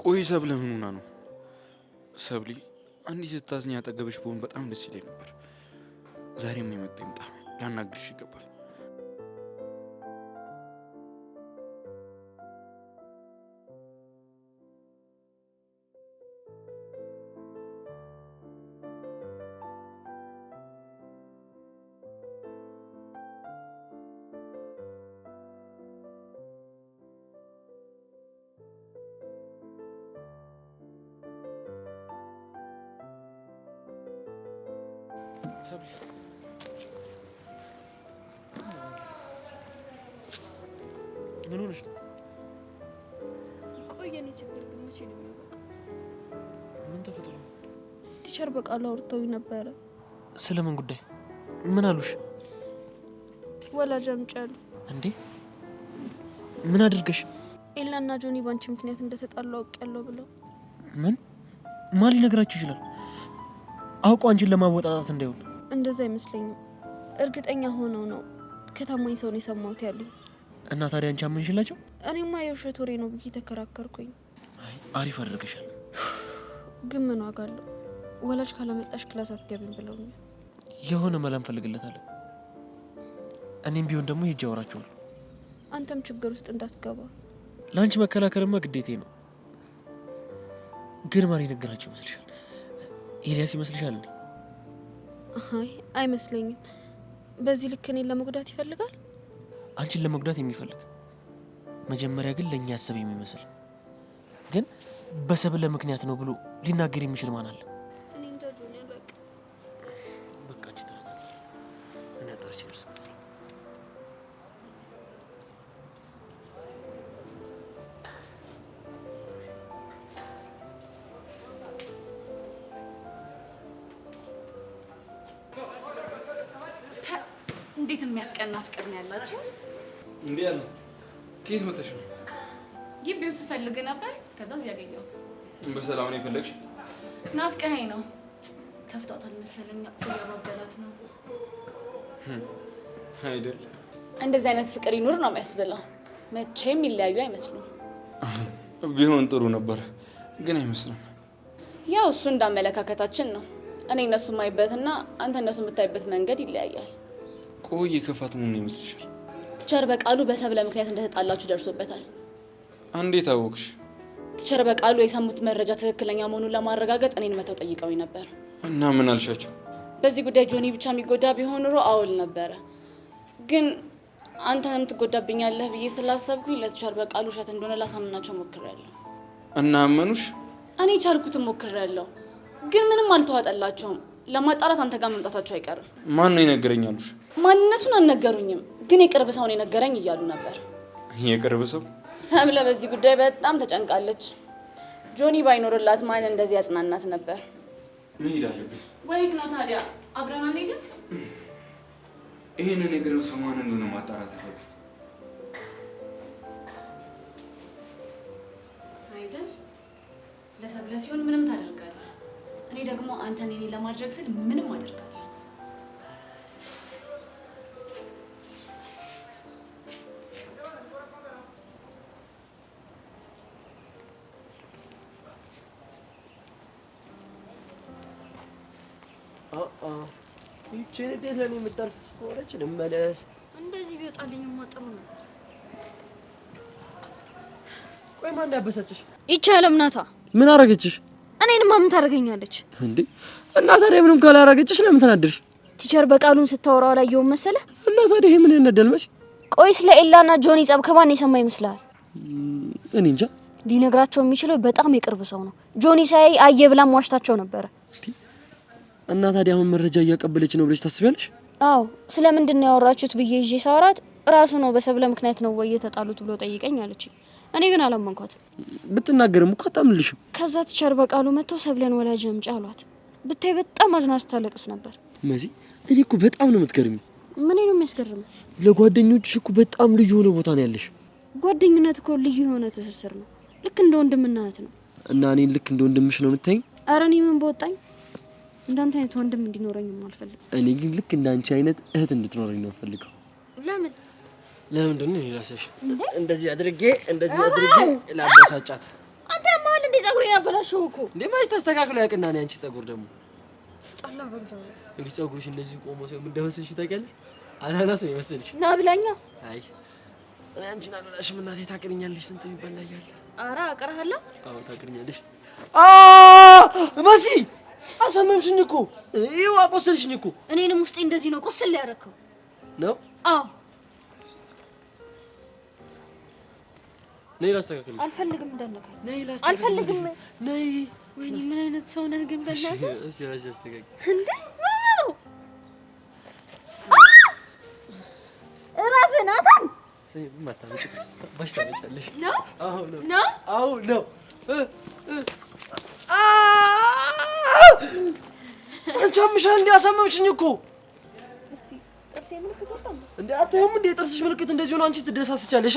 ቆይ ሰብለ ምን ሆና ነው? ሰብሊ አንዲት ስታዝኝ አጠገብሽ ብሆን በጣም ደስ ይለኝ ነበር። ዛሬም የመጣ ይምጣ፣ ላናግርሽ ይገባል።
ሰብሊ ምን ሆነሽ ነው?
ቆይ የኔ ችግር ግን መቼ ነው የሚያበቃው?
ምን ተፈጥሮ ነው?
Teacher በቃሉ አውርተውኝ ነበረ።
ስለምን ጉዳይ? ምን አሉሽ?
ወላጅ አምጪ አሉ።
እንዴ ምን አድርገሽ?
ኤላና ጆኒ ባንቺ ምክንያት እንደተጣሉ አውቄያለሁ ብለው።
ምን? ማን ሊነግራችሁ ይችላል? አውቆ አንቺን ለማወጣጣት እንዳይሆን።
እንደዛ አይመስለኝም። እርግጠኛ ሆነው ነው ከታማኝ ሰው ነው የሰማሁት ያሉኝ።
እና ታዲያ አንቺ አመንሽላቸው?
እኔማ የውሸት ወሬ ነው ብዬ ተከራከርኩኝ።
አይ አሪፍ አድርገሻል።
ግን ምን ዋጋ አለው? ወላጅ ካላመጣሽ class አትገቢም ብለውኛል።
የሆነ መላ እንፈልግለታለን። እኔም ቢሆን ደግሞ ሄጄ አወራቸዋለሁ።
አንተም ችግር ውስጥ እንዳትገባ።
ለአንቺ መከላከልማ ግዴቴ ነው። ግን ማን የነገራቸው ይመስልሻል? ኤልያስ ይመስልሻል እንዴ?
አይ አይመስለኝም። በዚህ ልክ እኔን ለመጉዳት ይፈልጋል?
አንቺን ለመጉዳት የሚፈልግ መጀመሪያ ግን ለእኛ ያሰበ የሚመስል ግን በሰብለ ምክንያት ነው ብሎ ሊናገር የሚችል ማን አለ?
እኔ እንጃ ጆኒ፣ አላውቅም።
በቃ አንቺ ተረጋጊ። እኔ አጣርቼ እደርስበታለሁ።
እንዴት የሚያስቀና ፍቅር ነው ያላቸው።
እንዴ ያለ ከየት መተሽ ነው?
ግቢው ስፈልግ ነበር፣ ከዛ እዚህ ያገኘሁት።
በሰላም ነው የፈለግሽ?
ናፍቀኸኝ ነው። ከፍቷታል መሰለኝ፣ አቅፎ እያባበላት ነው
አይደል?
እንደዚህ አይነት ፍቅር ይኑር ነው የሚያስብለው። መቼም ይለያዩ አይመስሉም።
ቢሆን ጥሩ ነበረ፣ ግን አይመስልም።
ያው እሱ እንዳመለካከታችን ነው። እኔ እነሱ የማይበትና አንተ እነሱ የምታይበት መንገድ ይለያያል።
ቆይ የከፋት መሆኑ ይመስልሻል?
Teacher በቃሉ በሰብለ ምክንያት እንደተጣላችሁ ደርሶበታል።
እንዴት አወቅሽ?
Teacher በቃሉ የሰሙት መረጃ ትክክለኛ መሆኑን ለማረጋገጥ እኔን መተው ጠይቀውኝ ነበር።
እና ምን አልሻቸው?
በዚህ ጉዳይ ጆኒ ብቻ የሚጎዳ ቢሆን ኖሮ አውል ነበረ፣ ግን አንተንም ትጎዳብኛለህ ብዬ ስላሰብኩኝ ለ teacher በቃሉ ውሸት እንደሆነ ላሳምናቸው ሞክሬያለሁ።
እና አመኑሽ?
እኔ የቻልኩትን ሞክሬያለሁ፣ ግን ምንም አልተዋጠላቸውም። ለማጣራት አንተ ጋር መምጣታቸው አይቀርም።
ማን ነው የነገረኝ አሉሽ?
ማንነቱን አልነገሩኝም፣ ግን የቅርብ ሰው ነው የነገረኝ እያሉ ነበር።
የቅርብ ሰው?
ሰብለ በዚህ ጉዳይ በጣም ተጨንቃለች። ጆኒ ባይኖርላት ማን እንደዚህ ያጽናናት ነበር?
መሄድ አለብኝ።
ወዴት ነው ታዲያ? አብረን አንሄድም?
ይሄንን የቅርብ ሰው ማን እንደሆነ ማጣራት አለብኝ።
አይደል? ለሰብለ ሲሆን ምንም ታደርጋለህ። እኔ ደግሞ አንተን የኔ ለማድረግ ስል ምንም አደርጋለሁ።
ይህችን እንዴት ለእኔ የምታልፍ ከሆነች ልመለስ።
እንደዚህ ቢወጣልኝማ ጥሩ ነበር።
ቆይ ማን ያበሳጨሽ?
ይቺ አለም ናታ።
ምን አረገችሽ?
እኔንማ ምን ታደርገኛለች
እንዴ? እና ታዲያ ምንም ካላረገችሽ ለምን ተናደድሽ?
Teacher በቃሉን ስታወራው አላየሁም መሰለህ።
እና ታዲያ ይሄ ምን ያናዳል መሲ?
ቆይ ስለ ኤላና ጆኒ ጸብ ከማን የሰማ ይመስልሃል?
እኔ እንጃ።
ሊነግራቸው የሚችለው በጣም የቅርብ ሰው ነው። ጆኒ ሳያይ አየ ብላም ዋሽታቸው ነበረ።
እና ታዲያ አሁን መረጃ እያቀበለች ነው ብለሽ ታስቢያለሽ?
አዎ። ስለምንድን ነው ያወራችሁት ብዬ ይዤ ሳወራት ራሱ ነው በሰብለ ምክንያት ነው ወይ የተጣሉት ብሎ ጠይቀኝ አለችኝ። እኔ ግን አላመንኳትም።
ብትናገርም እኮ አታምንልሽም።
ከዛ teacher በቃሉ መጥተው ሰብለን ወላጅ አምጪ አሏት። ብታይ በጣም አዝና ስታለቅስ ነበር።
መሲ፣ እኔ እኮ በጣም ነው የምትገርሚው።
ምን ነው የሚያስገርመው?
ለጓደኞችሽ እኮ በጣም ልዩ የሆነ ቦታ ነው ያለሽ።
ጓደኝነት እኮ ልዩ የሆነ ትስስር ነው። ልክ እንደ ወንድምና እህት ነው።
እና እኔን ልክ እንደ ወንድምሽ ነው የምታይኝ?
ኧረ እኔ ምን በወጣኝ። እንዳንተ አይነት ወንድም እንዲኖረኝም አልፈልግም።
እኔ ግን ልክ እንዳንቺ አይነት እህት እንድትኖረኝ ነው የምፈልገው።
ለምን?
ለምንድን ነው እራስሽ እንደዚህ አድርጌ እንደዚህ አድርጌ ላበሳጫት?
አንተ ያማል እንዴ? ፀጉሬን አበላሸው እኮ።
እንዴ ማሽ ተስተካክሎ ያውቅና ነው ያንቺ ፀጉር ደግሞ
ስጣላ በእግዚአብሔር።
እንግዲህ ፀጉርሽ እንደዚህ ቆሞ ሲሆን ምን እንደመሰልሽ ታውቂያለሽ? አናናስ ነው የመሰልሽ።
ና ብላኛ።
አይ እኔ አንቺን አልበላሽም እናቴ። ታቅርኛለሽ። ስንት የሚበላ እያለ።
ኧረ አቅርሃለሁ።
አዎ ታቅርኛለሽ። መሲ አሳመምሽኝ እኮ ይኸው አቆሰልሽኝ እኮ።
እኔንም ውስጤ እንደዚህ ነው ቁስል ያደረከው
ነው።
አዎ
ነይ ላስተካክልሽ።
አልፈልግም፣ እንዳነካኝ።
ነይ ላስተካክልሽ።
አልፈልግም።
ነይ።
ወይኔ ምን አይነት ሰው ነህ ግን በእናትህ።
እሺ እሺ፣ አስተካክል።
እንዴ ምን ሆነህ ነው?
ማታመጪ ባሽ ታመጫለሽ
ነው?
አዎ ነው።
ነው?
አዎ ነው። አንቺ አምሻል እንዴ? አሳመምሽኝ እኮ።
እስቲ ጥርሴ ምልክት ወጣ
እንዴ አታዩም እንዴ? የጥርስሽ ምልክት እንደዚህ ሆኖ አንቺ ትደሳስቻለሽ?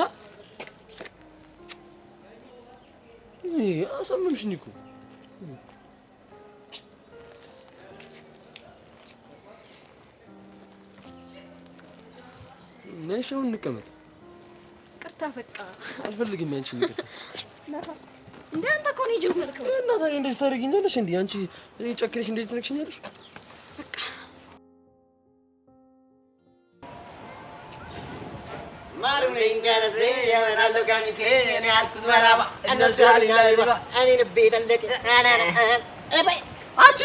አሳመምሽኝ እኮ። ነሽ አሁን እንቀመጥ።
ይቅርታ በቃ
አልፈልግም ያንቺን ይቅርታ።
እንዴ አንተ እኮ ነው የጀመርከው።
እና ታዲያ እንደዚህ ታደርጊኛለሽ እንዴ? አንቺ እኔ ጨክነሽ እንደዚህ ትነክሽኛለሽ?
ማሩ ነኝ ገረዜ የመጣለሁ ቀሚሴ እኔ ያልኩት መራባ እነሱ ያሉኝ ላሊባ እኔ ልቤ ጠለቀ። አንቺ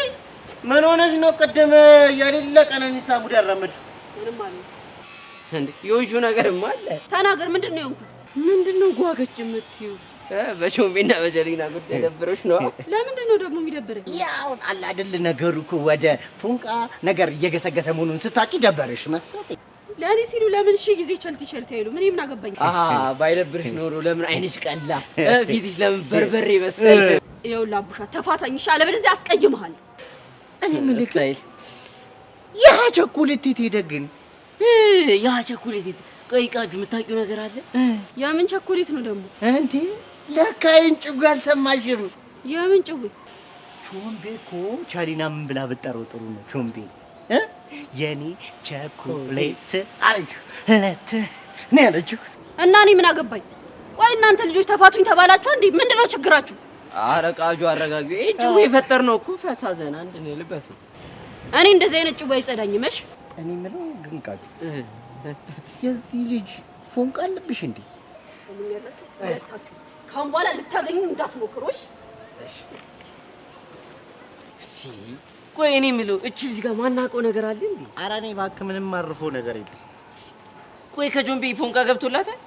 ምን ሆነሽ ነው ቅድም የሌለ ቀነኒሳ ጉድ ያራመድሽው?
ምንም አለ
እንዴ የሆንሽው ነገርማ አለ።
ተናገር። ምንድን ነው የሆንኩት?
ምንድን ነው ጓገጭ የምትይው? በቾምቤና በጀሊና ጉዳይ ደብሮሽ ነው?
ለምንድን ነው ደግሞ የሚደብረኝ?
ያው አለ አይደል ነገሩ እኮ ወደ ፉንቃ ነገር እየገሰገሰ መሆኑን ስታቂ ደበረሽ መሰለኝ።
ለእኔ ሲሉ ለምን ሺህ ጊዜ ቸልቲ ቸልቲ አይሉም? እኔ ምን አገባኝ?
ባይደብርሽ ኖሮ ለምን አይንሽ ቀላ? ፊትሽ ለምን በርበሬ መሰለ?
ይኸውልህ አቡሻ ተፋታኝ፣ እሺ? አለበለዚያ አስቀይምሃለሁ።
እኔ የምልህ ያ ቸኮሌት የት ሄደ ግን?
ያ ቸኮሌት የት? ቆይ ቃጁ የምታውቂው ነገር አለ?
የምን ቸኮሌት ነው ደግሞ?
እንዴ ለካ ይሄን ጭዌ አልሰማሽም።
የምን ጭዌ?
ቾምቤ እኮ ቻሊና ምን ብላ ብትጠራው ጥሩ ነው? ቾምቤ የኔ ቸኮሌት አለችው። ለት ነው ያለችው።
እና እኔ ምን አገባኝ? ቆይ እናንተ ልጆች ተፋቱኝ ተባላችሁ እንዴ? ምንድነው ችግራችሁ?
ኧረ ቃጁ አረጋጊው። ይሄ ጭዌ የፈጠርነው እኮ ፈታ ዘና እንድንልበት ነው።
እኔ እንደዚህ አይነት ጭዌ አይጸዳኝም። እሺ
እኔ የምለው ግን ቃጁ የዚህ ልጅ ፎንቃ አለብሽ እንዴ?
ሰሙኛላችሁ? ሁለታችሁ ካሁን በኋላ ልታገኙ እንዳትሞክሩ። እሺ?
ቆይ እኔ የምለው እቺ ልጅ ጋር ማናውቀው ነገር አለ እንዴ?
ኧረ እኔ እባክህ ምንም አርፎ ነገር የለም።
ቆይ ከጆምቤ ፎንቃ ገብቶላታል?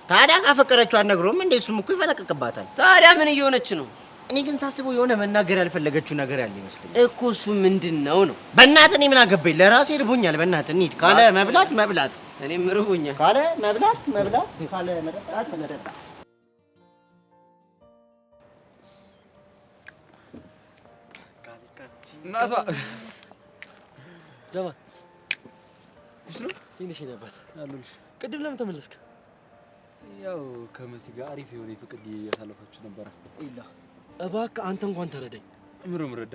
ታዲያ ካፈቀረችው አትነግረውም እንዴ? እሱም እኮ ይፈለቅቅባታል።
ታዲያ ምን እየሆነች ነው?
እኔ ግን ሳስበው የሆነ መናገር ያልፈለገችው ነገር ያለ ይመስለኛል።
እኮ እሱ ምንድን ነው ነው?
በእናትህ እኔ ምን አገባኝ? ለራሴ ርቦኛል። በእናትህ እንሂድ ካለ መብላት መብላት፣
እኔም ርቦኛል።
ካለ መብላት መብላት፣ ካለ መጠጣት መጠጣት።
እናቷ
ዘማ እሺ ነው ይነሽ ነበር አሉልሽ። ቅድም ለምን ተመለስክ?
ያው ከመሲ ጋር አሪፍ የሆነ የፍቅር ጊዜ እያሳለፋችሁ ነበረ።
ኤላ እባክህ አንተ እንኳን ተረዳኝ።
ምንም ረዳ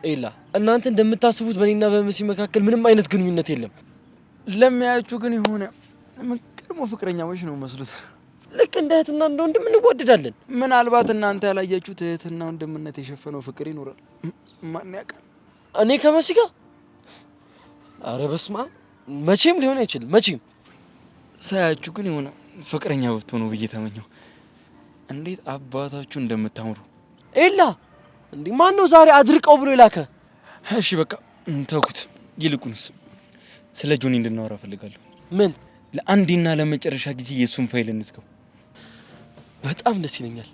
ኤላ፣ እናንተ እንደምታስቡት በእኔና በመሲ መካከል ምንም አይነት ግንኙነት የለም።
ለሚያያችሁ ግን የሆነ ቀድሞ ፍቅረኛሞች ነው መስሉት።
ልክ እንደ እህትና እንደ ወንድም እንዋደዳለን።
ምናልባት እናንተ ያላያችሁት እህትና ወንድምነት የሸፈነው ፍቅር ይኖራል። ማን ያውቃል?
እኔ ከመሲ ጋር? ኧረ በስመ አብ መቼም ሊሆን አይችልም። መቼም
ሳያችሁ ግን የሆነ ፍቅረኛ ብትሆኑ ብዬ ተመኘሁ። እንዴት አባታችሁ እንደምታምሩ።
ኤላ እንዴ ማን ነው ዛሬ አድርቀው ብሎ የላከ?
እሺ በቃ ተውኩት። ይልቁንስ ስለ ጆኒ እንድናወራ እፈልጋለሁ።
ምን?
ለአንዴና ለመጨረሻ ጊዜ የእሱን ፋይል እንዝጋው።
በጣም ደስ ይለኛል።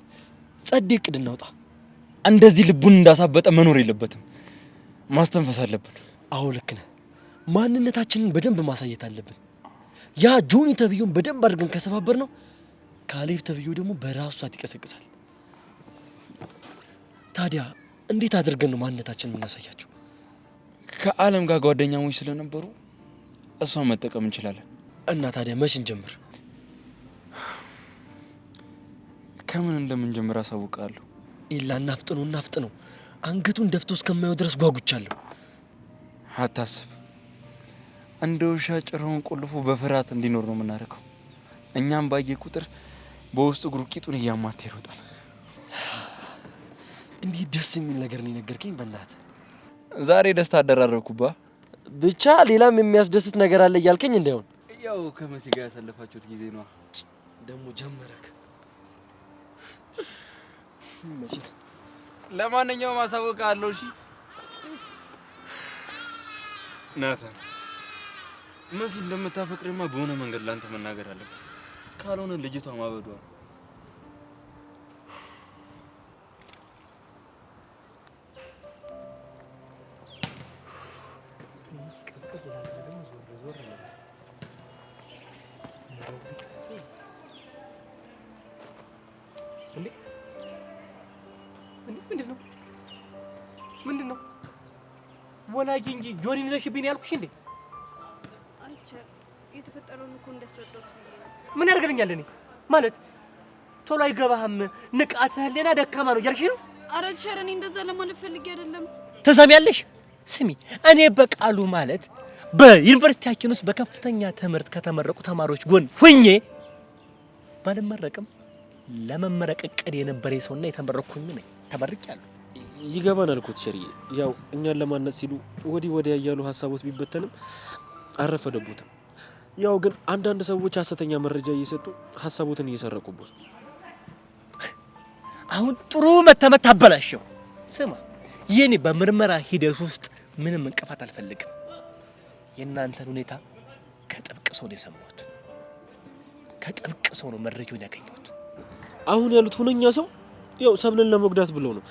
ጸዴ እቅድ እናውጣ።
እንደዚህ ልቡን እንዳሳበጠ መኖር የለበትም። ማስተንፈስ አለብን።
አዎ ልክ ነህ። ማንነታችንን በደንብ ማሳየት አለብን። ያ ጆኒ ተብዬውን በደንብ አድርገን ከሰባበር ነው ካሌብ ተብዬው ደግሞ በራሱ ሰዓት ይቀሰቅሳል። ታዲያ እንዴት አድርገን ነው ማንነታችንን የምናሳያቸው?
ከዓለም ጋር ጓደኛሞች ስለነበሩ እሷን መጠቀም እንችላለን።
እና ታዲያ መች እንጀምር?
ከምን እንደምንጀምር አሳውቃለሁ።
ኤላ እናፍጥነው፣ እናፍጥነው። አንገቱን ደፍቶ እስከማየው ድረስ ጓጉቻለሁ።
አታስብ። እንደ ውሻ ጭራውን ቆልፎ በፍርሃት እንዲኖር ነው የምናደርገው። እኛም ባየ ቁጥር በውስጡ እግሩ ቂጡን እያማታ ይሮጣል።
እንዲህ ደስ የሚል ነገር ነው የነገርከኝ። በእናትህ
ዛሬ ደስታ አደራረብኩባ።
ብቻ ሌላም የሚያስደስት ነገር አለ እያልከኝ እንዳይሆን።
ያው ከመሲ ጋር ያሳለፋችሁት ጊዜ ነው።
ደግሞ ጀመረክ።
ለማንኛውም አሳውቅሃለሁ። እሺ ናታን፣ መሲ እንደምታፈቅርማ በሆነ መንገድ ላንተ መናገር አለብን። ካልሆነ ልጅቷ ማበዷ ነው።
ወላጅ እንጂ ጆኒን ይዘሽብኝ ያልኩሽ እንዴ?
አይ teacher፣ የተፈጠረውን እኮ እንዳስረዳሁት ብዬ ነው።
ምን ያደርግልኛል? እኔ ማለት ቶሎ አይገባህም፣ ንቃተ ህሊና ደካማ ነው እያልሽ ነው?
አረ teacher፣ እኔ እንደዛ ለማለት ፈልጌ አይደለም።
ትሰሚያለሽ? ስሚ፣ እኔ በቃሉ ማለት በዩኒቨርሲቲያችን ውስጥ በከፍተኛ ትምህርት ከተመረቁ ተማሪዎች ጎን ሁኜ ባልመረቅም ለመመረቅ እቅድ የነበረ ሰውና የተመረቅኩኝ ነኝ። ተመርቄያለሁ።
ይገባናል እኮ teacher ዬ። ያው እኛን ለማነጽ ሲሉ ወዲህ ወዲያ እያሉ ሀሳቦት ቢበተንም አረፈደቦትም። ያው ግን አንዳንድ ሰዎች ሀሰተኛ መረጃ እየሰጡ ሀሳቦትን እየሰረቁበት።
አሁን ጥሩ መተመት አበላሸው። ስማ፣ የኔ በምርመራ ሂደት ውስጥ ምንም እንቅፋት አልፈልግም። የእናንተን ሁኔታ ከጥብቅ ሰው ነው የሰማሁት። ከጥብቅ ሰው ነው መረጃውን ያገኘሁት።
አሁን ያሉት ሁነኛ ሰው ያው ሰብለን ለመጉዳት ብለው ነው።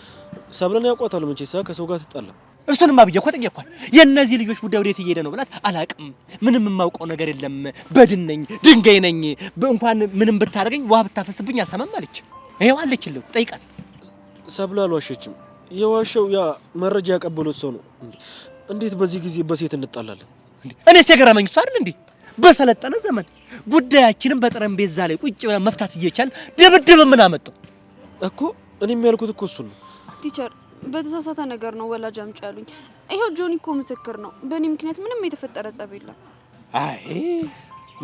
ሰብለን ያውቋታል መቼስ ከሰው ጋር ትጣላ።
እሱንማ ብዬ እኮ ጠየኳት። የእነዚህ ልጆች ጉዳይ ወዴት እየሄደ ነው ብላት፣ አላቅም፣ ምንም የማውቀው ነገር የለም፣ በድን ነኝ፣ ድንጋይ ነኝ፣ እንኳን ምንም ብታደርገኝ ውሃ ብታፈስብኝ አልሰማም አለች። ይኸው አለችልህ፣ ጠይቃት።
ሰብለ አልዋሸችም። የዋሸው ያ መረጃ ያቀበሉት ሰው ነው። እንዴት በዚህ ጊዜ በሴት እንጣላለን?
እኔስ የገረመኝ እሱ አይደል እንዴ? በሰለጠነ ዘመን ጉዳያችንን በጠረጴዛ ላይ ቁጭ ብለን መፍታት እየቻልን ድብድብ ምን አመጣው?
እኮ እኔም ያልኩት እኮ እሱን ነው።
teacher፣ በተሳሳተ ነገር ነው ወላጅ አምጪ ያሉኝ። ይኸው ጆኒ እኮ ምስክር ነው። በእኔ ምክንያት ምንም የተፈጠረ ጸብ የለም።
አይ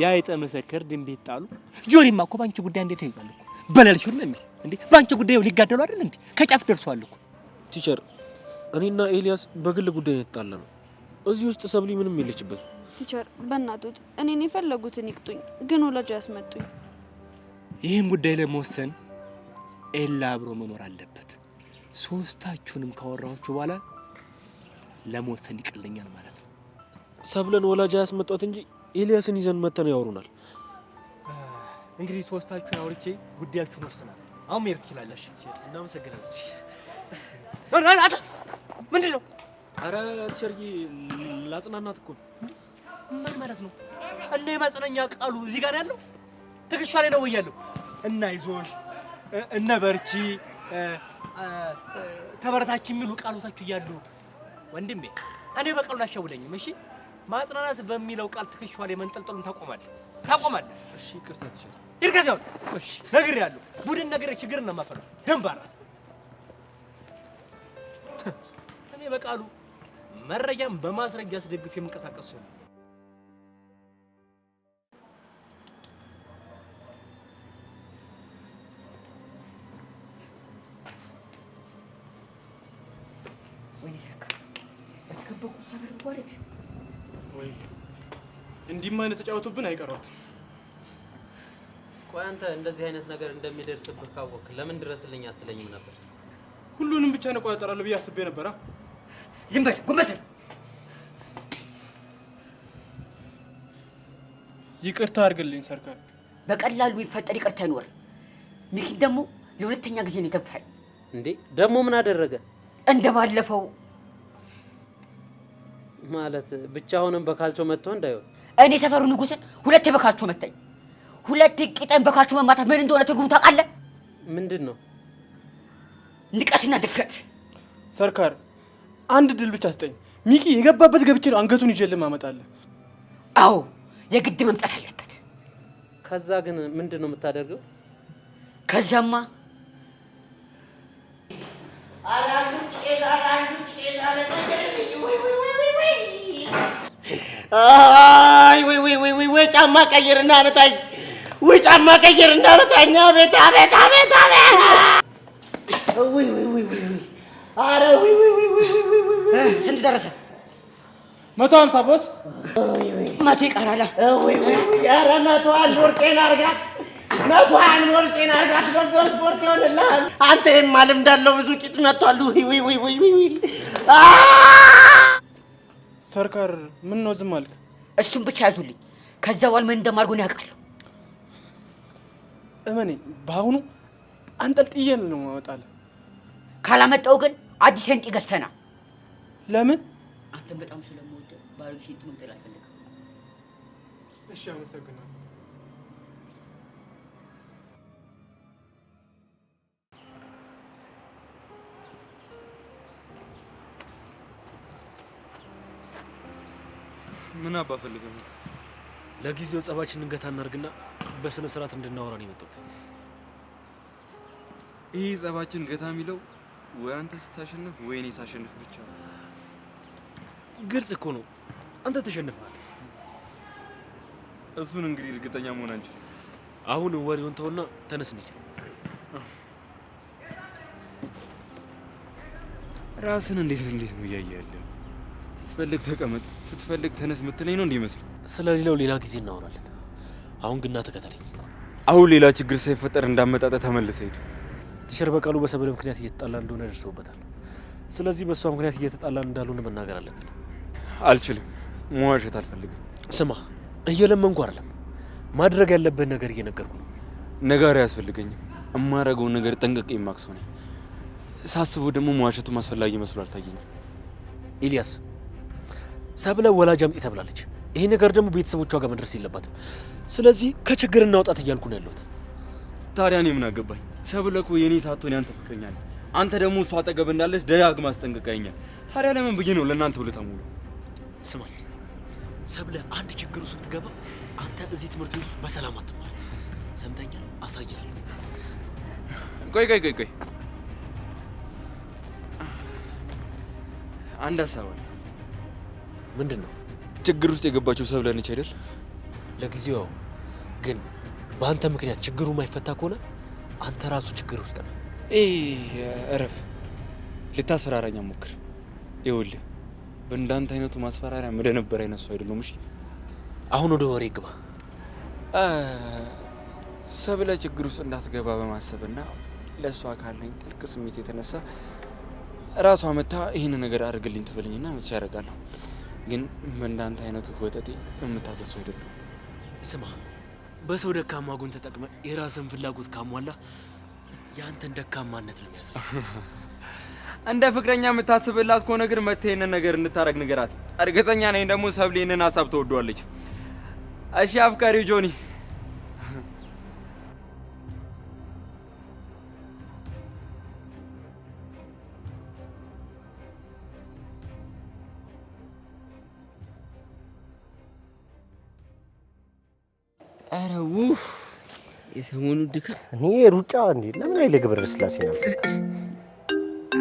የአይጠ ምስክር ድንቢጥ ጣሉ። ጆኒማ እኮ ባንቺ ጉዳይ እንዴት ተይዟል እኮ በለልሽው ነው የሚል እንዴ። ባንቺ ጉዳይ ሊጋደሉ አይደል እንዴ? ከጫፍ ደርሷል እኮ።
teacher፣ እኔና ኤልያስ በግል ጉዳይ ነው የተጣላነው። እዚህ ውስጥ ሰብሊ ምንም የለችበት።
teacher፣ በእናቶት እኔን የፈለጉትን ይቅጡኝ፣ ግን ወላጅ አያስመጡኝ።
ይህን ጉዳይ ለመወሰን ኤላ አብሮ መኖር አለበት። ሶስታችሁንም ካወራኋችሁ በኋላ ለመወሰን ይቀለኛል ማለት ነው።
ሰብለን ወላጅ አያስመጧት እንጂ ኤልያስን ይዘን መተን ያወሩናል።
እንግዲህ ሶስታችሁን አውርቼ ጉዳያችሁን ወስናል። አሁን መሄድ ትችላለሽ።
እናመሰግናለን።
ምንድን ነው?
አረ teacher ዬ ላጽናናት እኮ።
ምን ማለት ነው? እና የማጽናኛ ቃሉ እዚህ ጋር ያለው ትከሻ ላይ ነው ወይ ያለው? እና ይዞሽ እነ በርቺ ተበረታች የሚሉ ቃሎታችሁ እያሉ ወንድሜ፣ እኔ በቃሉ አሸውደኝም። እሺ ማጽናናት በሚለው ቃል ትከሻዋ ላይ መንጠልጠሉን ታቆማለህ ታቆማለህ።
እሺ ይቅርታ teacher።
ይርከዚያው እሺ ነግሬሃለሁ። ቡድን ነገር ችግር ነው የማፈራው። ደንባራ እኔ በቃሉ መረጃም በማስረጃ አስደግፍ የምንቀሳቀስ ሰው ነው።
ወይኔ ተካ በተከበኩት ሰፈር ወዴት?
ወይ እንዲህማ አይነት ተጫወቱብን አይቀሯትም።
ቆይ አንተ እንደዚህ አይነት ነገር እንደሚደርስብህ ካወቅህ ለምን ድረስልኝ አትለኝም ነበር?
ሁሉንም ብቻ ነው እቆጣጠራለሁ ብዬ አስቤ ነበራ።
ዝም በል ጎንበስ በል።
ይቅርታ አድርግልኝ ሰርካር።
በቀላሉ የሚፈጠር ይቅርታ አይኖርም። ሚኪን ደግሞ ለሁለተኛ ጊዜ ነው የተፋኝ።
እንዴ ደግሞ ምን አደረገ?
እንደ ባለፈው
ማለት ብቻውንም በካልቾ መጥቶ እንዳይሆን።
እኔ ሰፈሩ ንጉስን ሁለቴ በካልቾ መታኝ። ሁለቴ ቂጤን በካልቾ መማታት ምን እንደሆነ ትርጉሙ ታውቃለህ?
ምንድን ነው?
ንቀትና ድፍረት።
ሰርካር አንድ ድል ብቻ ስጠኝ። ሚኪ የገባበት ገብቼ ነው አንገቱን ይዤልህ ማመጣልህ።
አዎ የግድ መምጣት አለበት።
ከዛ ግን ምንድን ነው የምታደርገው?
ከዛማ
አይ ወይ ወይ ወይ ወይ ወይ ጫማ ቀይርና አመጣኝ። ወይ ጫማ ቀይርና አመጣኝ። አቤት አቤት አቤት አቤት! ወይ ወይ ወይ ወይ ወይ! ኧረ ወይ ወይ ወይ ወይ ወይ ወይ ወይ!
ስንት ደረሰ?
150 boss።
100 ይቀራል።
ወይ ወይ ወይ! ኧረ 101 ወርቄን አድርጋት፣ 101 ወርቄን አድርጋት። በዛው ስፖርት ይሆንልሃል። አንተ ይሄማ ልምድ አለው ብዙ ቂጥ መጥቷል። ወይ ወይ ወይ ወይ ወይ!
ሰርካር ምን ነው ዝም አልክ?
እሱን ብቻ ያዙልኝ። ከዛ በኋላ ምን እንደማድርገው እኔ አውቃለሁ።
እመኔ በአሁኑ አንጠልጥዬ ነው የማመጣልህ።
ካላመጣው ግን አዲስ ሴንጢ ገዝተና።
ለምን?
አንተን በጣም ስለምወድህ ባሮጌ ሴንጢ መግደል አልፈልግም።
እሺ አመሰግናለሁ።
ምን አባ ፈልገህ ነው?
ለጊዜው ጸባችንን ገታ እናድርግና በስነ ስርዓት እንድናወራ ነው የመጣሁት።
ይህ ጸባችን ገታ የሚለው ወይ አንተ ስታሸንፍ ወይ እኔ ሳሸንፍ ብቻ ነው።
ግልጽ እኮ ነው፣ አንተ ተሸንፈሃል።
እሱን እንግዲህ እርግጠኛ መሆን አንችልም።
አሁን ወሬውን ተውና ተነስ እንሂድ።
ራስን እንዴት እንዴት ነው እያየ ያለው? ስትፈልግ ተቀመጥ፣ ስትፈልግ ተነስ ምትለኝ ነው እንዲህ ይመስል።
ስለሌላው ሌላ ጊዜ እናወራለን። አሁን ግና ተከተለኝ።
አሁን ሌላ ችግር ሳይፈጠር እንዳመጣጠ ተመልሰህ ሂድ።
Teacher በቃሉ በሰብለ ምክንያት እየተጣላ እንደሆነ ደርሰውበታል። ስለዚህ በእሷ ምክንያት እየተጣላን እንዳልሆነ መናገር አለብን።
አልችልም፣ መዋሸት አልፈልግም።
ስማ፣ እየለመንኩ አይደለም፣ ማድረግ ያለብህን ነገር እየነገርኩ ነው።
ነጋሪ አያስፈልገኝም። እማረገውን ነገር ጠንቅቄ የማውቅ ሰው ነኝ። ሳስበው ደግሞ መዋሸቱም አስፈላጊ መስሎ አልታየኝም።
ኤልያስ፣ ሰብለ ወላጅ አምጪ ተብላለች። ይሄ ነገር ደግሞ ቤተሰቦቿ ጋር መድረስ የለባትም። ስለዚህ ከችግር እናውጣት እያልኩ ነው ያለሁት።
ታዲያ እኔ ምን አገባኝ? ሰብለ እኮ የኔ ሳትሆን ያንተ ፍቅረኛ ነች። አንተ ደግሞ እሷ አጠገብ እንዳለች ደጋግማ አስጠንቅቃኛል። ታዲያ ለምን ብዬ ነው ለእናንተ ውለታ ሙሉ?
ስማኝ ሰብለ፣ አንድ ችግር ውስጥ ብትገባ አንተ እዚህ ትምህርት ቤት ውስጥ በሰላም አትማር። ሰምተኛል? አሳያለሁ።
ቆይ ቆይ ቆይ ቆይ፣ አንድ ሀሳብ አለ።
ምንድን ነው?
ችግር ውስጥ የገባችው ሰብለ ነች አይደል?
ለጊዜው ያው፣ ግን በአንተ ምክንያት ችግሩ የማይፈታ ከሆነ አንተ ራሱ ችግር ውስጥ ነህ።
እረፍ። ልታስፈራራኝ ሞክር። ይኸውልህ በእንዳንተ አይነቱ ማስፈራሪያ ምደነበር አይነት ሰው አይደለሁም። እሺ
አሁን ወደ ወሬ ግባ።
ሰብለ ችግር ውስጥ እንዳትገባ በማሰብና ለእሷ ካለኝ ጥልቅ ስሜት የተነሳ ራሷ መታ ይህን ነገር አድርግልኝ ትበለኝና መቼ ያደርጋለሁ። ግን በእንዳንተ አይነቱ ወጠጤ የምታዘዝ ሰው አይደለሁም።
ስማ፣ በሰው ደካማ ጎን ተጠቅመ የራስን ፍላጎት ካሟላ የአንተን ደካማነት ነው የሚያሳይ።
እንደ ፍቅረኛ የምታስብላት ከሆነ ግን መተህ ይህንን ነገር እንድታረግ ንገራት። እርግጠኛ ነኝ ደግሞ ሰብሌ ይህንን ሀሳብ ትወደዋለች። እሺ አፍቃሪው ጆኒ።
ኧረ ውፍ የሰሞኑ ድካም።
እኔ ሩጫ እንዴ ለምን ኃይሌ ገብረስላሴ ነው?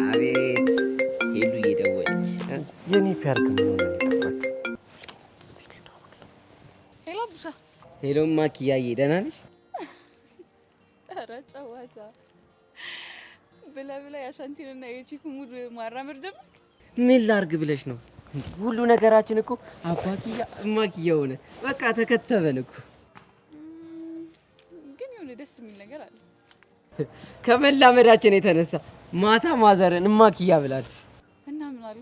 አቤት ሄሉ እየደወለች
የኔ ፒያር ግን ምን ሆነ ነው የጠፋችው?
Hello ቡሻ።
Hello ማኪያዬ ደህና ነሽ?
ኧረ ጨዋታ ብላ ብላ የአሻንቲንና የ chick mood ማራመድ ጀመርክ።
ምን ላርግ ብለሽ ነው? ሁሉ ነገራችን እኮ አባኪያ እማኪያ ሆነ። በቃ ተከተበን እኮ።
ግን የሆነ ደስ የሚል ነገር አለ።
ከመላመዳችን የተነሳ ማታ mother ን እማኪያ ብላት
እና ምን አሉ?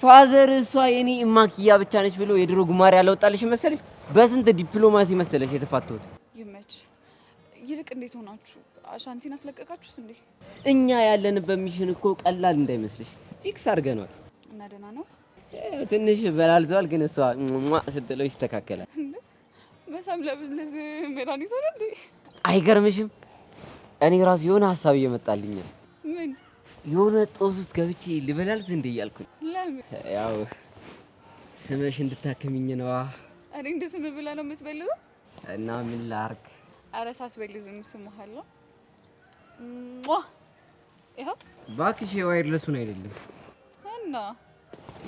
Father እሷ የኔ እማኪያ ብቻ ነች ብሎ የድሮ ጉማሬ ያላወጣልሽ መሰለሽ? በስንት ዲፕሎማሲ መሰለሽ የተፋተሁት።
ይመች። ይልቅ እንዴት ሆናችሁ? አሻንቲን አስለቀቃችሁስ እንዴ?
እኛ ያለንበት mission እኮ ቀላል እንዳይመስልሽ፣ fix አድርገነዋል።
እና ደህና ነው?
ትንሽ በላልዘዋል፣ ግን እሷ ሟ ስትለው ይስተካከላል።
መሳም ለብልዝ መድኃኒት ሆነ እንዴ?
አይገርምሽም? እኔ ራሱ የሆነ ሀሳብ እየመጣልኝ ነው።
ምን?
የሆነ ጦስ ውስጥ ገብቼ ልበላልዝ እንዴ እያልኩኝ።
ለምን?
ያው ስመሽ እንድታከሚኝ ነዋ።
እኔ እንደ ስም ብለህ ነው የምትበልዘው?
እና ምን ላርግ?
ኧረ ሳትበልዝም ስምሃለሁ። ሟ ይኸው።
እባክሽ የ wireless ኡን አይደለም።
እና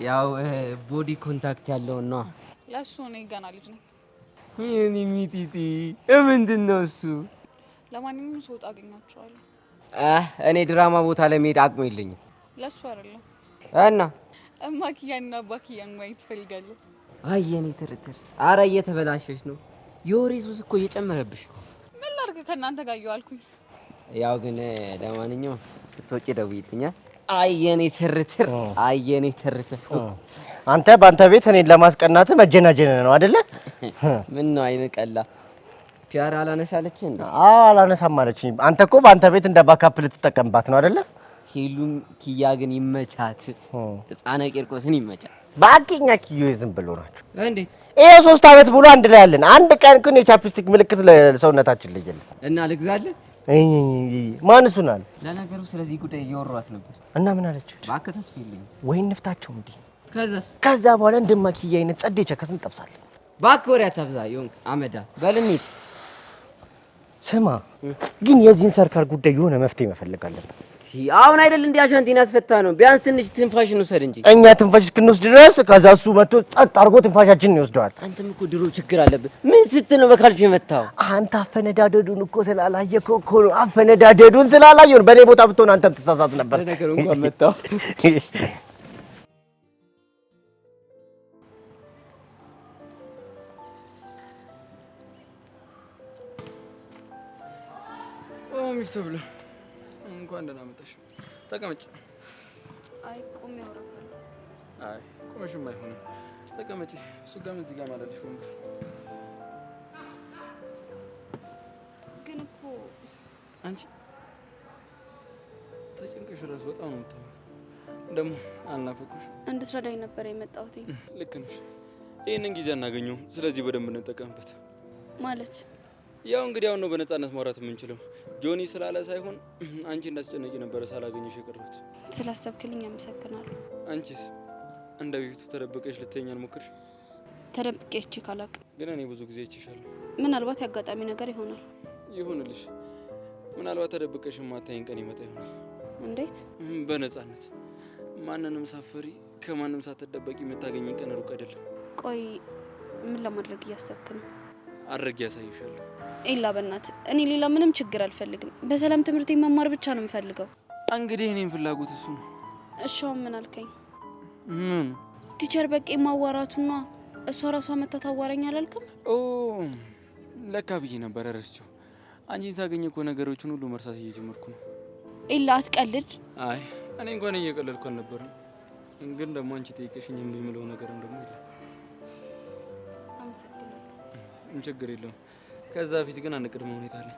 ያው body contact ያለውን ነዋ።
ለእሱ እኔ ገና ልጅ ነኝ።
የኔ ሚጢጢ ምንድን ነው እሱ?
ለማንኛውም ስወጣ አገኛቸዋለሁ።
እኔ ድራማ ቦታ ለመሄድ አቅሙ የለኝም።
ለእሱ አይደለም።
እና
እማኪያንና አባኪያን ማየት እፈልጋለሁ።
አይ የኔ ትርትር፣ አረ እየተበላሸሽ ነው። የወሬ ሱስ እኮ እየጨመረብሽ ነው።
ምን ላድርግ ከእናንተ ጋር እየዋልኩኝ።
ያው ግን ለማንኛውም ስትወጪ ደውዪልኝ። አይ የኔ ትርትር፣ አይ የኔ ትርትር።
አንተ በአንተ ቤት እኔን ለማስቀናት መጀናጀን ነው አይደለ?
ምን ነው አይነ ቀላ ፒያር አላነሳለች እንዴ?
አዎ አላነሳም አለችኝ። አንተ እኮ በአንተ ቤት እንደ backup ልትጠቀምባት ነው አይደለ?
ሄሉም ኪያ ግን ይመቻት፣ ህፃነ ቂርቆስን ይመቻት።
ባኪኛ ኪዮ ዝም ብሎ ናቸው።
እንዴት?
ይሄ 3 ዓመት ሙሉ አንድ ላይ አለን። አንድ ቀን ግን የ chapstick ምልክት ለሰውነታችን ላይ የለም።
እና ልግዛልህ?
ማን እሱን አለ?
ለነገሩ ስለዚህ ጉዳይ እያወሯት ነበር።
እና ምን አለች?
እባክህ ተስፋ የለኝም።
ወይ እንፍታቸው እንዴ?
ከዛስ?
ከዛ በኋላ እንደማኪያ አይነት ጸዴ chicks እንጠብሳለን።
እባክህ ወሬ አታብዛ። ይሁን አመዳ በል እንሂድ።
ስማ ግን የዚህን ሰርካር ጉዳይ የሆነ መፍትሄ መፈለግ አለብን።
አሁን አይደል እንዲ አሻንቲን ያስፈታ ነው። ቢያንስ ትንሽ ትንፋሽ እንውሰድ እንጂ።
እኛ ትንፋሽ እስክንወስድ ድረስ ከዛ እሱ መጥቶ ጸጥ አድርጎ ትንፋሻችንን ይወስደዋል።
አንተም እኮ ድሮ ችግር አለብህ። ምን ስትል ነው በካልቾ የመታው?
አንተ አፈነዳደዱን እኮ ስላላየኸው እኮ ነው። አፈነዳደዱን ስላላየሁ ነው። በእኔ ቦታ ብትሆን አንተም ትሳሳት ነበር።
ለነገሩ እንኳን መታው።
ሚስት ብሎ እንኳን ደህና መጣሽ። ተቀመጭ።
አይ ቆሜ አወራታለሁ።
አይ ቆመሽም አይሆንም። ተቀመጪ። እሱ ጋርም እዚህ ጋርም አላለሽ ወንበር።
ግን እኮ
አንቺ ተጨንቀሽ እራሱ በጣም ነው የምታምሪው። ደግሞ አልናፈኩሽም?
እንድትረዳኝ ነበር የመጣሁት።
ልክ ነሽ። ይህንን ጊዜ አናገኘውም። ስለዚህ በደንብ እንጠቀምበት።
ማለት
ያው እንግዲህ አሁን ነው በነፃነት ማውራት የምንችለው። ጆኒ ስላለ ሳይሆን አንቺ እንዳስጨነቂ ነበረ ሳላገኘሽ የቀረሁት።
ስላሰብክልኝ አመሰግናለሁ።
አንቺስ እንደ በፊቱ ተደብቀሽ ልትተኛ አልሞከርሽ?
ተደብቄ አይቼህ አላውቅም።
ግን እኔ ብዙ ጊዜ አይቼሻለሁ።
ምናልባት ያጋጣሚ ነገር ይሆናል።
ይሁንልሽ። ምናልባት ተደብቀሽ የማታይን ቀን ይመጣ ይሆናል።
እንዴት?
በነፃነት ማንንም ሳፈሪ ከማንም ሳትደበቂ የምታገኝን ቀን ሩቅ አይደለም።
ቆይ ምን ለማድረግ እያሰብክ ነው?
አድርጌ ያሳይሻለሁ።
ኤላ በእናትህ እኔ ሌላ ምንም ችግር አልፈልግም። በሰላም ትምህርቴን መማር ብቻ ነው የምፈልገው።
እንግዲህ እኔም ፍላጎት እሱ ነው።
እሺ አሁን ምን አልከኝ?
ምን?
Teacher በቄ ማዋራቱና እሷ ራሷ መታ ታዋራኝ አላልክም?
ኦ ለካ ብዬ ነበር ረስቼው። አንቺን ሳገኝ እኮ ነገሮችን ሁሉ መርሳት እየጀመርኩ ነው።
ኤላ አትቀልድ።
አይ እኔ እንኳን እየቀለድኩ አልነበረም። ግን ደግሞ አንቺ ጠይቀሽኝ እምቢ የምለው ነገርም ደግሞ የለም።
አመሰግናለሁ።
ችግር የለውም። ከዛ በፊት ግን አንድ ቅድመ ሁኔታ አለኝ።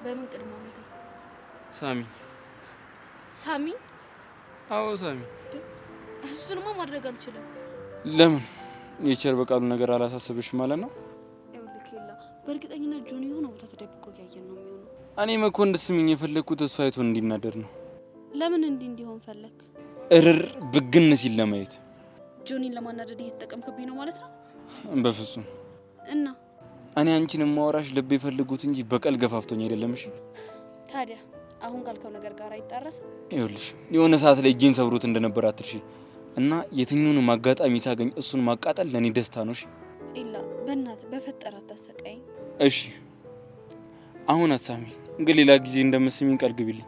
በምን ቅድመ ሁኔታ?
ሳሚ።
ሳሚ?
አዎ ሳሚ።
እሱንማ ማድረግ አልችልም።
ለምን? የቸር በቃሉ ነገር አላሳስብሽ ማለት ነው?
ይኸውልህ ኤላ፣ በእርግጠኝነት ጆኒ የሆነ ቦታ ተደብቆ እያየን ነው የሚሆነው።
እኔም እኮ እንድትስሚኝ የፈለግኩት እሱ አይቶ እንዲናደድ ነው።
ለምን እንዲህ እንዲሆን ፈለክ?
እርር ብግን ሲል ለማየት።
ጆኒን ለማናደድ እየተጠቀምክብኝ ነው ማለት ነው?
በፍጹም።
እና
እኔ አንቺን የማወራሽ ልብ የፈልጉት እንጂ በቀል ገፋፍቶኝ አይደለም። እሺ
ታዲያ አሁን ካልከው ነገር ጋር አይጣረስም?
ይኸውልሽ የሆነ ሰዓት ላይ እጄን ሰብሮት እንደነበር አትርሺ። እና የትኛውንም አጋጣሚ ሳገኝ እሱን ማቃጠል ለኔ ደስታ ነው። እሺ
ኤላ፣ በእናትህ በፈጠረ አታሰቃይኝ።
እሺ አሁን አትሳሚ፣ ግን ሌላ ጊዜ እንደምትስሚኝ ቃል ግቢልኝ።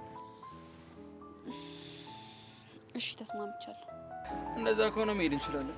እሺ ተስማምቻለሁ።
እንደዛ ከሆነ መሄድ እንችላለን።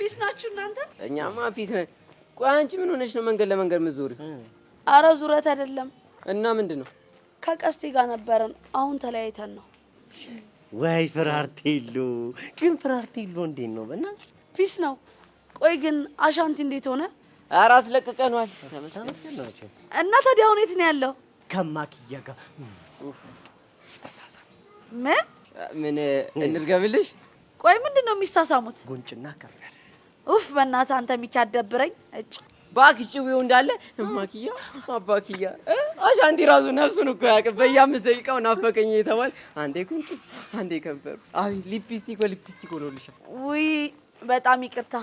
Peace ናችሁ እናንተ?
እኛማ peace ነን። ቆይ አንቺ ምን ሆነሽ ነው መንገድ ለመንገድ የምትዞሪው?
አረ ዙረት አይደለም።
እና ምንድን ነው?
ከቀስቴ ጋር ነበረን፣ አሁን ተለያይተን ነው።
ወይ ፍራርቴሎ! ግን ፍራርቴሎ እንዴት ነው በእናትሽ?
Peace ነው። ቆይ ግን አሻንቲ እንዴት ሆነ?
ኧረ አስለቅቀነዋል። ተመስገን
ነው።
እና ታዲያ አሁን የት ነው ያለው?
ከማክያ ጋር
ምን
ምን እንድገምልሽ?
ቆይ ምንድን ነው የሚሳሳሙት?
ጉንጭና ከንፈር።
ኡፍ በእናትህ አንተ ሚኪ አትደብረኝ። እጭ
እባክሽ ጭዌው እንዳለ እማክያ አባክያ አሻንቲ ራሱ ነፍሱን እኮ ያውቅ። በየአምስት ደቂቃው ናፈቀኝ የተባለ አንዴ ጉንጩ አንዴ ከንፈሩ። አቤት ሊፕስቲክ በሊፕስቲክ ሆኖልሻል።
ውይ በጣም ይቅርታ።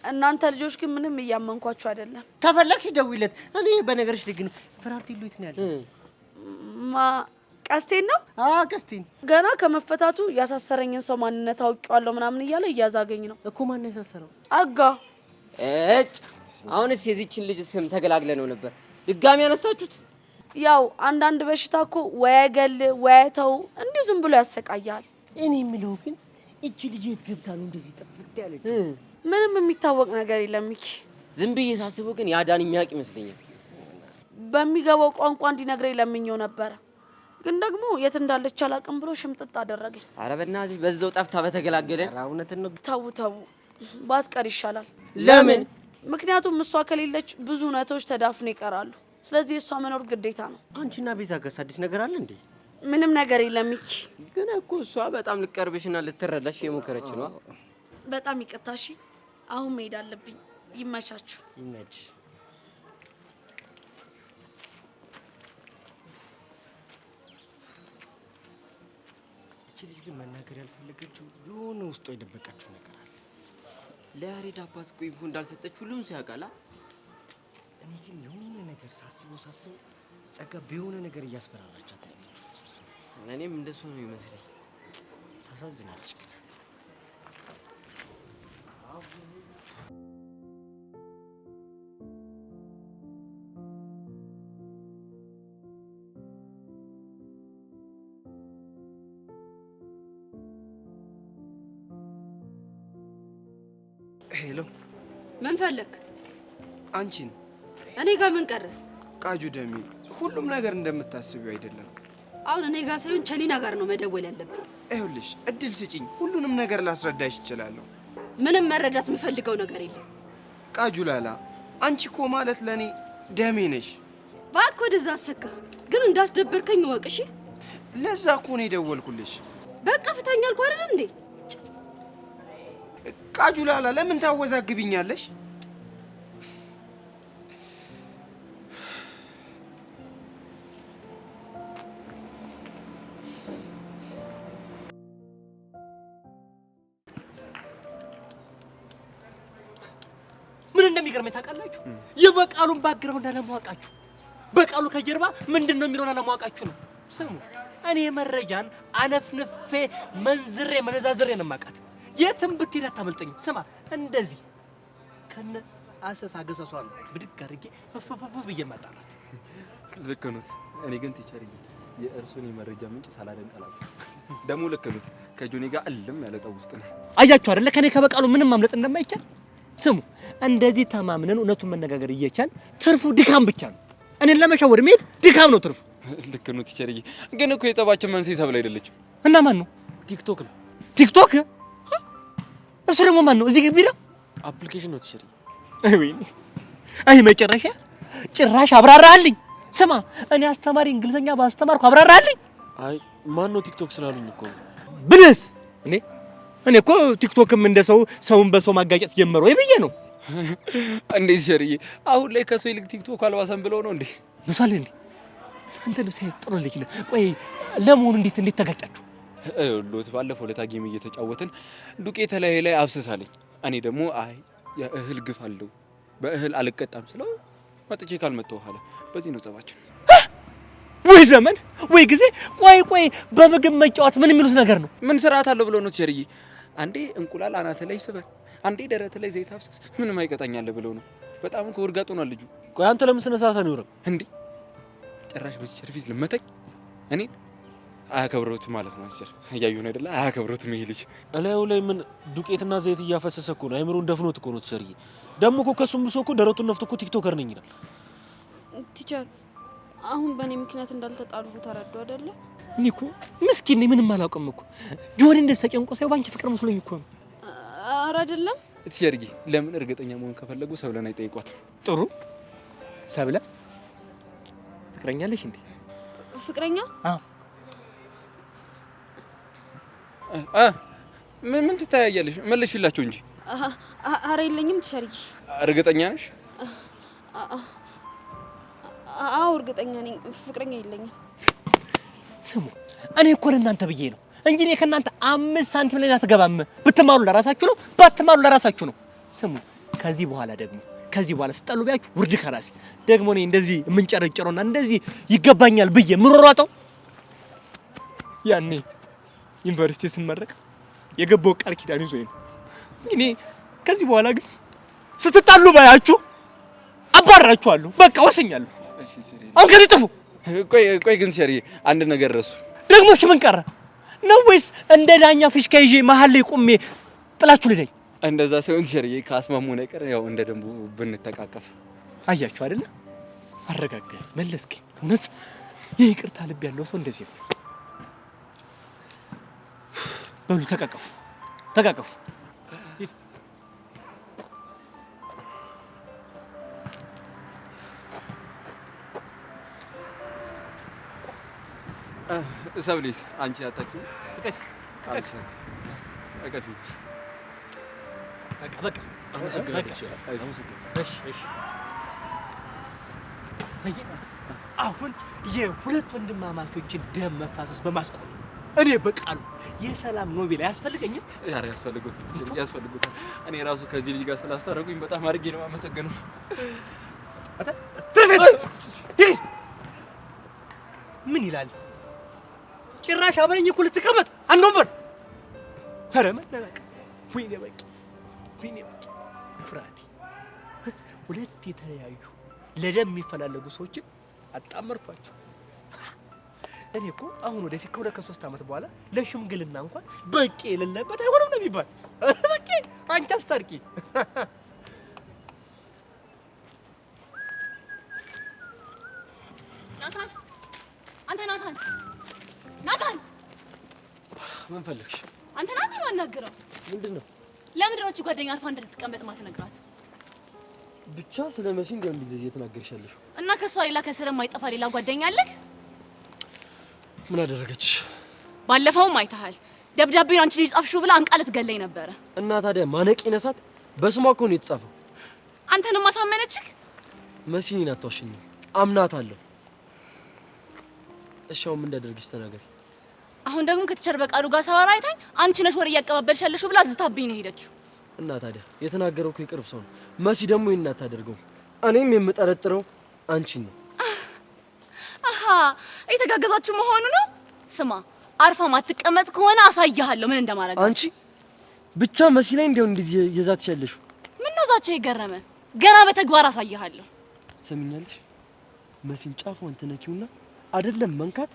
እናንተ ልጆች ግን ምንም እያመንኳችሁ አይደለም።
ከፈለግሽ ደውይለት። እኔ በነገርሽ ላይ ግን ፍራርቴሎ የት ነው ያለው?
ማ ቀስቴን ነው?
አዎ ቀስቴን።
ገና ከመፈታቱ ያሳሰረኝን ሰው ማንነት አውቄዋለሁ ምናምን እያለ እያዛገኝ ነው
እኮ። ማን ያሳሰረው?
ጸጋ።
እጭ አሁንስ የዚችን ልጅ ስም ተገላግለ ነው ነበር። ድጋሚ ያነሳችሁት?
ያው አንዳንድ በሽታ እኮ ወይ አይገል ወይ አይተው እንዲሁ ዝም ብሎ ያሰቃያል።
እኔ የምለው ግን እቺ ልጅ የት ገብታ ነው እንደዚህ ጥፍት ያለችው?
ምንም የሚታወቅ ነገር የለም ሚኪ።
ዝም ብዬ ሳስበው ግን ያዳን የሚያውቅ ይመስለኛል።
በሚገባው ቋንቋ እንዲነግረኝ ለምኜው ነበረ፣ ግን ደግሞ የት እንዳለች አላውቅም ብሎ ሽምጥጥ አደረገኝ።
ኧረ በእናትሽ በዛው ጠፍታ በተገላገለ።
እውነትን ነው።
ተው ተው፣ ባትቀር ይሻላል።
ለምን?
ምክንያቱም እሷ ከሌለች ብዙ እውነቶች ተዳፍነው ይቀራሉ። ስለዚህ እሷ መኖር ግዴታ ነው።
አንቺና ቤዛ ጋርስ አዲስ ነገር አለ እንዴ?
ምንም ነገር የለም ሚኪ።
ግን እኮ እሷ በጣም ልቀርብሽና ልትረዳሽ የሞከረች ነው።
በጣም ይቅርታ እሺ። አሁን መሄድ አለብኝ። ይመቻችሁ።
ይመችሽ። እቺ ልጅ ግን መናገር ያልፈለገችው የሆነ ውስጧ የደበቀችው ነገር አለ።
ለያሬድ አባት እኮ info እንዳልሰጠች ሁሉም ሰው ያውቃል።
እኔ ግን የሆነ ነገር ሳስበው ሳስበው ጸጋ በየሆነ ነገር እያስፈራራቻት ነው ያለችው።
እኔም እንደሱ ነው የሚመስለኝ።
ታሳዝናለች ግን።
Hello፣
ምን ፈለክ?
አንቺን።
እኔ ጋር ምን ቀረ?
ቃጁ ደሜ፣ ሁሉም ነገር እንደምታስቢው አይደለም።
አሁን እኔ ጋር ሳይሆን ቸሊና ጋር ነው መደወል ያለብን።
ይኸውልሽ፣ እድል ስጪኝ፣ ሁሉንም ነገር ላስረዳሽ እችላለሁ።
ምንም መረዳት የምፈልገው ነገር የለም።
ቃጁ ላላ፣ አንቺ እኮ ማለት ለእኔ ደሜ ነሽ።
እባክህ ወደዛ አሰክስ፣ ግን እንዳስደበርከኝ እወቅ። እሺ?
ለዛ እኮ ነው የደወልኩልሽ።
በቃ ፍታኝ አልኩህ አይደል እንዴ?
ቃጁ ላላ፣ ለምን ታወዛግቢኛለሽ?
ምን እንደሚገርመኝ ታውቃላችሁ? የበቃሉን background አለማወቃችሁ፣ በቃሉ ከጀርባ ምንድን ነው የሚለውን አለማወቃችሁ ነው። ስሙ፣ እኔ መረጃን አነፍንፌ መንዝሬ መነዛዝሬ ነው የማውቃት። የትም ብትሄድ አታመልጠኝም። ስማ፣ እንደዚህ ከነ አሰሳ ገሰሷ ነው ብድግ አድርጌ እፍፍፍ ብዬ ማጣራት።
ልክ ኖት። እኔ ግን teacher የእርሱን የመረጃ ምንጭ ሳላደንቅ አላልፍም። ደግሞ ልክ ኖት። ከጆኔ ጋር እልም ያለ ጸብ ውስጥ ነው።
አያችሁ አይደለ? ከኔ ከበቃሉ ምንም ማምለጥ እንደማይቻል። ስሙ፣ እንደዚህ ተማምነን እውነቱን መነጋገር እየቻል ትርፉ ድካም ብቻ ነው። እኔን ለመሸወድ መሄድ ድካም ነው ትርፉ።
ልክ ነው teacher ዬ። ግን እኮ የጸባችን መንስኤ ሰብል አይደለችም።
እና ማን ነው?
ቲክቶክ ነው።
ቲክቶክ? እሱ ደግሞ ማን ነው? እዚህ ግቢ ነው?
Application ነው teacher ዬ።
አይ ወይኔ፣ አይ መጨረሻ ጭራሽ አብራራልኝ። ስማ፣ እኔ አስተማሪ እንግሊዘኛ ባስተማርኩ አብራራልኝ።
አይ ማን ነው ቲክቶክ ስላሉኝ እኮ ነው።
ብልስ እኔ እኔ እኮ ቲክቶክም እንደ ሰው ሰውን በሰው ማጋጨት ጀመረ ወይ ብዬ ነው።
እንዴት teacher ዬ፣ አሁን ላይ ከሰው ይልቅ ቲክቶክ አልባሰን ብለው ነው እንዴ?
ብሷል እንዴ? አንተ ነው ሳይ ጥሩ ልጅ ነህ። ቆይ ለመሆኑ እንዴት እንዴት ተጋጫችሁ?
ሎት ባለፈው ለታ game እየተጫወትን ዱቄት ላይ ላይ አብስሳለኝ። እኔ ደግሞ አይ የእህል ግፍ አለው በእህል አልቀጣም ስለው መጥቼ ካልመጣሁ አለ። በዚህ ነው ጸባችን።
ወይ ዘመን ወይ ጊዜ። ቆይ ቆይ በምግብ መጫወት ምን የሚሉት ነገር ነው?
ምን ስርዓት አለው ብሎ ነው teacher ዬ? አንዴ እንቁላል አናት ላይ ስበር፣ አንዴ ደረት ላይ ዘይት አፍስስ፣ ምንም አይቀጣኛል ብለው ነው። በጣም እኮ እርጋጥ ሆኗል ልጁ።
ቆይ አንተ ለምን ስነ ስርዓት አይኖርም
እንዴ? ጭራሽ በ teacher ፊት ልመታኝ እኔን አያከብሩትም ማለት ነው። teacher እያዩን አይደለ? አያከብሩትም ይሄ ልጅ።
እላዩ ላይ ምን ዱቄትና ዘይት እያፈሰሰ እኮ ነው። አይምሮን ደፍኖት እኮ ነው teacher ዬ። ደግሞ እኮ ከሱም ብሶ እኮ ደረቱን ነፍቶ እኮ TikToker ነኝ ይላል።
Teacher አሁን በእኔ ምክንያት እንዳልተጣሉ ተረዱ አይደለ?
እኔ እኮ ምስኪን ነኝ፣ ምንም አላውቅም እኮ። ጆኒ እንደዚህ ተጨንቆ ሳይሆን ባንቺ ፍቅር መስሎኝ እኮ ነው።
ኧረ አይደለም
teacher ዬ። ለምን እርግጠኛ መሆን ከፈለጉ ሰብለን አይጠይቋትም?
ጥሩ ሰብለ፣ ፍቅረኛ አለሽ እንዴ?
ፍቅረኛ?
አዎ።
ምን ምን ትታያያለሽ? መልሽላቸው እንጂ።
ኧረ የለኝም teacher ዬ።
እርግጠኛ ነሽ?
አዎ እርግጠኛ ነኝ፣ ፍቅረኛ የለኝም።
ስሙ፣ እኔ እኮ ለእናንተ ብዬ ነው እንጂ እኔ ከእናንተ 5 ሳንቲም ላይ አትገባም። ብትማሩ ለራሳችሁ ነው፣ ባትማሩ ለራሳችሁ ነው። ስሙ፣ ከዚህ በኋላ ደግሞ ከዚህ በኋላ ስጠሉ ቢያችሁ ውርድ ከራሴ። ደግሞ እኔ እንደዚህ የምንጨረጨረውና እንደዚህ ይገባኛል ብዬ የምሯሯጠው ያኔ ዩኒቨርሲቲ ስመረቅ የገባው ቃል ኪዳን ይዞኝ ነው። እኔ ከዚህ በኋላ ግን ስትጣሉ ባያችሁ አባራችኋለሁ። በቃ ወስኛለሁ። አሁን ከዚህ ጥፉ።
ቆይ ቆይ ግን ሸርዬ አንድ ነገር ረሱ።
ደግሞ እሺ ምን ቀረ ነው ወይስ እንደ ዳኛ ፊሽካ ይዤ መሀል ላይ ቆሜ ጥላችሁ ልደኝ?
እንደዛ ሳይሆን ሸርዬ ካስማሙን አይቀር ያው እንደ ደንቡ ብንተቃቀፍ።
አያችሁ አይደለ? አረጋጋኝ፣ መለስከኝ። እውነት የይቅርታ ልብ ያለው ሰው እንደዚህ ነው። በሉ ተቃቀፉ፣ ተቃቀፉ።
ሰብሌስ አንቺ አታውቂውም?
እቀፊ፣
እቀፊ።
በቃ በቃ።
አመሰግናለሁ።
እሺ እሺ። አሁን የሁለት ወንድማማቾችን ደም መፋሰስ በማስቆም እኔ በቃሉ የሰላም ኖቤል አያስፈልገኝም?
ኧረ ያስፈልጉታል፣ ያስፈልጉታል። እኔ ራሱ ከዚህ ልጅ ጋር ስላስታረቁኝ በጣም አድርጌ ነው የማመሰግነው።
ምን ይላል? ጭራሽ አብረኝ እኮ ልትቀመጥ አንድ ወንበር። ኧረ መደነቅ! ወይኔ በቂ፣ ወይኔ በቂ፣ ፍርሃቴ። ሁለት የተለያዩ ለደም የሚፈላለጉ ሰዎችን አጣመርኳቸው። እኔ እኮ አሁን ወደፊት ከ2 ከ3 ዓመት በኋላ ለሽምግልና እንኳን በቂ የሌለበት አይሆንም ነው የሚባል። በቂ አንቺ አስታርቂ።
ናታን፣ አንተ ናታን፣ ናታን፣
ምን ፈለግሽ?
አንተ ናታን የማናግረው
ምንድን ነው?
ለምንድን ነው እቺ ጓደኛ አርፋ እንድትቀመጥ ማትነግራት?
ብቻ ስለ መሲ እንዲያው እንደዚህ እየተናገርሽ ያለሽው
እና ከሷ ሌላ ከስር የማይጠፋ ሌላ ጓደኛ አለህ?
ምን አደረገች?
ባለፈውም አይተሃል። ደብዳቤውን አንቺ ልጅ ጻፍሽው ብላ አንቃ ልትገለኝ ነበረ።
እና ታዲያ ማነቅ ይነሳት? በስሟ እኮ ነው የተጻፈው።
አንተንም አሳመነችክ?
መሲ እኔን አትዋሸኝም፣ አምናታለሁ። እሺ አሁን ምን እንዳደረገች ተናገሪ።
አሁን ደግሞ ከ teacher በቃሉ ጋር ሳወራ አይታኝ አንቺ ነሽ ወሬ እያቀባበልሽ ያለሽው ብላ ዝታብኝ ነው የሄደችው።
እና ታዲያ የተናገረው እኮ የቅርብ ሰው ነው። መሲ ደግሞ ይሄን አታደርገውም። እኔም የምጠረጥረው አንቺን ነው።
አሃ እየተጋገዛችሁ መሆኑ ነው። ስማ አርፋ ማትቀመጥ ከሆነ አሳይሃለሁ ምን እንደማደርግ።
አንቺ ብቻ መሲ ላይ እንዲያው እንደዚህ የዛትሽ ያለሽው
ምን ነው ዛቻው የገረመ? ገና በተግባር አሳይሃለሁ።
ሰሚኛለሽ? መሲን ጫፏን ትነኪውና አይደለም መንካት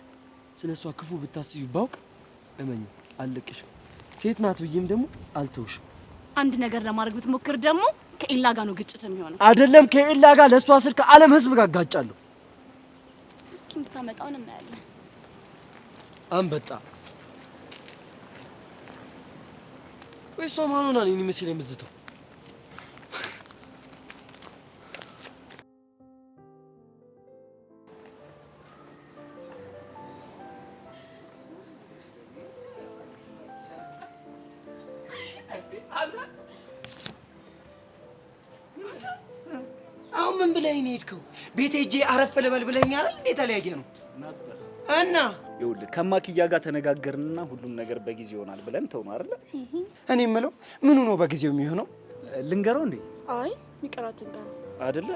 ስለሷ ክፉ ብታስቢ ባውቅ እመኝ አልለቅሽም። ሴት ናት ብዬም ደግሞ አልተውሽም።
አንድ ነገር ለማድረግ ብትሞክር ደግሞ ከኤላ ጋር ነው ግጭት የሚሆነው።
አይደለም ከኤላ ጋር ለሷ ስል ከዓለም ሕዝብ ጋር አጋጫለሁ።
እስኪ የምታመጣውን እናያለን።
አንበጣ ወይ እሷ ማን ሆና ነው እኔን መሲ ላይ የምትዝተው?
አሁን ምን ብለኸኝ ነው የሄድከው? ቤቴ ሄጄ አረፍ ልበል ብለኸኝ አይደል? እንዴ ተለያየ ነው እና
ይኸውልህ ከማኪያ ጋር ተነጋገርንና ሁሉም ነገር በጊዜው ይሆናል ብለን ተው ነው አይደለ?
እኔ የምለው ምኑ ነው በጊዜው የሚሆነው?
ልንገረው እንዴ?
አይ የሚቀራትን ጋር
አይደለ?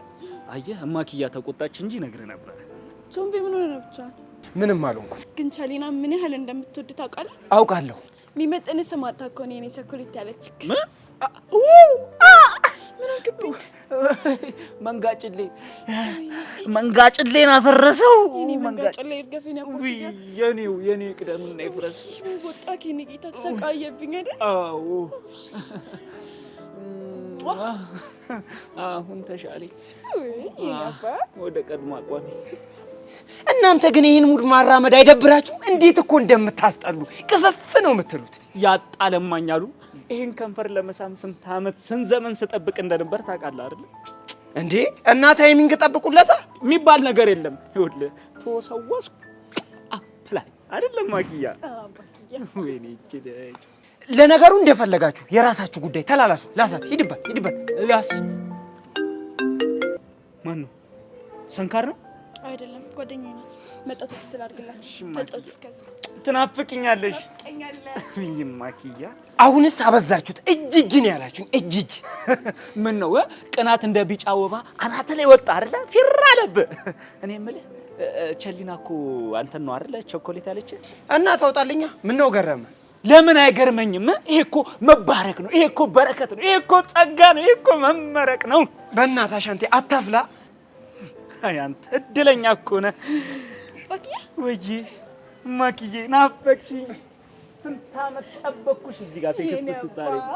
አየህ እማኪያ ተቆጣች እንጂ ነግሬህ ነበር።
ቾምቤ ምን ሆነ ነው ብቻህን?
ምንም አልሆንኩም።
ግን ቻሊና ምን ያህል እንደምትወድ ታውቃለህ?
አውቃለሁ።
የሚመጥን ስም አጣ እኮ ነው የኔ ቸኮሌት ያለችክ።
ምን?
ምን አገባኝ?
መንጋጭሌ መንጋጭሌን አፈረሰው።
የኔ መንጋጭሌ ይርገፈኝ አባትዬ።
የኔው የኔ ቅደምና ይፍረስ።
ወጣ ከኔ ጌታ ተሰቃየብኝ አይደል?
አዎ አሁን ተሻለኝ። ወደ ቀድሞ አቋሜ።
እናንተ ግን ይህን ሙድ ማራመድ አይደብራችሁም? እንዴት እኮ እንደምታስጠሉ ቅፍፍ ነው የምትሉት።
ያጣለማኝ አሉ። ይህን ከንፈር ለመሳም ስንት ዓመት ስንት ዘመን ስጠብቅ እንደነበር ታውቃለህ አይደል?
እንዴ እና timing ጠብቁለታ
የሚባል ነገር የለም። ይኸውልህ ተወሰወስኩ apply አይደለም ማኪያ። ወይኔ እቺ ልጅ።
ለነገሩ እንደፈለጋችሁ የራሳችሁ ጉዳይ። ተላላሱ። ላሳት ሂድበት፣ ሂድበት። ላስ
ማን ነው? ሰንካር ነው?
አይደለም ጓደኛዬ ናት። መጣሁ፣ text ላድርግላት። ተጫወቱ እስከዛ።
ትናፍቅኛለሽ። ማኪያ
አሁንስ አበዛችሁት። እጅ እጅ ነው ያላችሁኝ። እጅ እጅ።
ምን ነው ቅናት እንደ ቢጫ ወባ አናት ላይ ወጣ አይደለ? ፊራ አለብህ። እኔ የምልህ ቸሊና እኮ አንተን ነው አይደለ ቸኮሌት ያለች?
እና ታውጣልኛ። ምን ነው ገረመ?
ለምን አይገርመኝም? ይሄ እኮ መባረክ ነው። ይሄ እኮ በረከት ነው። ይሄ እኮ ጸጋ ነው። ይሄ እኮ መመረቅ ነው።
በእናትህ አሻንቴ አታፍላ።
አይ አንተ እድለኛ እኮ ነህ። ወይዬ ማኪዬ ናፈቅሽኝ። ስንት ዓመት ጠበቅኩሽ እዚህ ጋር text ስታደርጊ።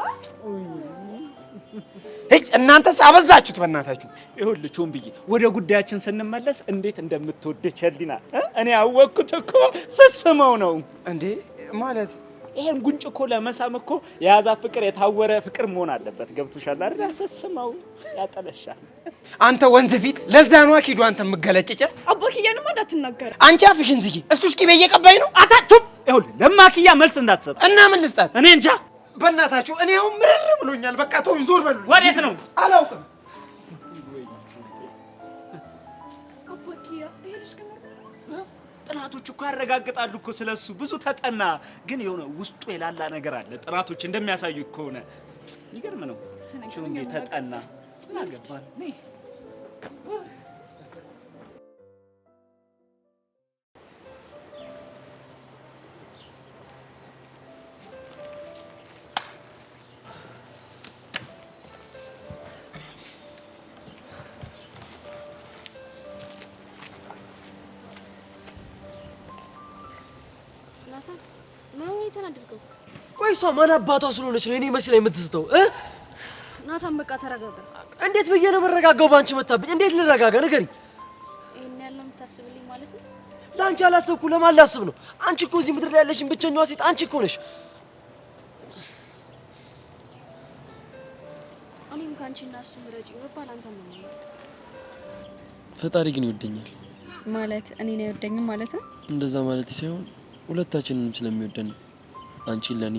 እጭ እናንተስ አበዛችሁት በእናታችሁ።
ይኸውልህ ቾምብዬ፣ ወደ ጉዳያችን ስንመለስ እንዴት እንደምትወድ ቸሊና እኔ ያወቅኩት እኮ ስስመው ነው።
እንዴ ማለት
ይሄን ጉንጭ እኮ ለመሳም እኮ የያዛ ፍቅር የታወረ ፍቅር መሆን አለበት። ገብቶሻል አይደል? ስስመው ያጠለሻል።
አንተ ወንዝ ፊት ለዛ ነዋ ኪዱ አንተ የምገለጭጨ
አባክያንማ እንዳትናገር።
አንቺ አፍሽን ዝጊ። እሱስ ቂቤ እየቀባኝ ነው።
አታቹም። ይኸውልህ ለማኪያ መልስ እንዳትሰጥ።
እና ምን ልስጣት?
እኔ እንጃ።
በእናታችሁ እኔ አሁን ምርር ብሎኛል። በቃ ተውኝ፣ ዞር በሉ።
ወዴት ነው?
አላውቅም።
አባክያ ይሄ ልጅ ግን
ጥናቶች እኮ ያረጋግጣሉ እኮ ስለሱ ብዙ ተጠና፣ ግን የሆነ ውስጡ የላላ ነገር አለ። ጥናቶች እንደሚያሳዩ ከሆነ ይገርም ነው። ቾምቤ ተጠና። ምን አገባን? ነይ
ናታን ምን ሆነ የተናደድከው?
ቆይ እሷ ማን አባቷ ስለሆነች ነው እኔ መስላ የምትስተው እ?
ናታን በቃ ተረጋጋ።
እንዴት ብዬ ነው የምረጋጋው? በአንቺ መታብኝ። እንዴት ልረጋጋ ንገሪኝ።
ይሄን ያህል ነው የምታስብልኝ ማለት ነው?
ለአንቺ አላሰብኩ ለማን ላስብ ነው? አንቺ እኮ እዚህ ምድር ላይ ያለሽን ብቸኛዋ ሴት አንቺ እኮ ነሽ።
እኔም ከአንቺ እና እሱ ምረጪ ብባል አንተን ነው የምመርጠው።
ፈጣሪ ግን ይወደኛል።
ማለት እኔን አይወደኝም ማለት ነው?
እንደዛ ማለት ሳይሆን ሁለታችንንም ስለሚወደን ነው። አንቺን ለኔ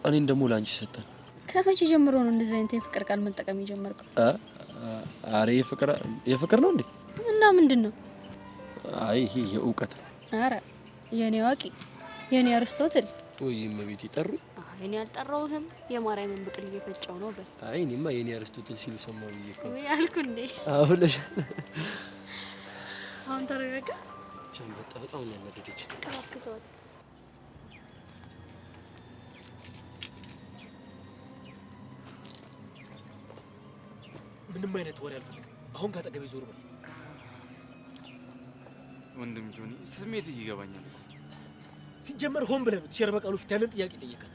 እኔን ደግሞ ለአንቺ ሰጠን።
ከመቼ ጀምሮ ነው እንደዚህ አይነት የፍቅር ቃል መጠቀም የጀመርከው?
አረ የፍቅር ነው እንዴ?
እና ምንድን ነው?
አይ ይሄ የእውቀት ነው።
አረ የኔ አዋቂ የኔ አርስቶትል።
ወይ እመቤቴ ጠሩኝ።
አይ እኔ አልጠራሁህም። የማርያምን ብቅል እየፈጨው ነው በል።
አይ እኔማ የኔ አርስቶትል ሲሉ ሰማሁ ብዬ እኮ
ወይ አልኩ እንዴ።
አዎ ብለሻል።
አሁን ተረጋጋ።
ሸንበጣ በጣም ነው ያናደደች።
እባክህ ተወው።
ምንም አይነት ወሬ አልፈልግም። አሁን ካጠገቤ ዞር በል።
ወንድም ጆኒ ስሜት ይገባኛል።
ሲጀመር ሆን ብለህ ነው teacher በቃሉ ፊት ያንን ጥያቄ ጠየቃት።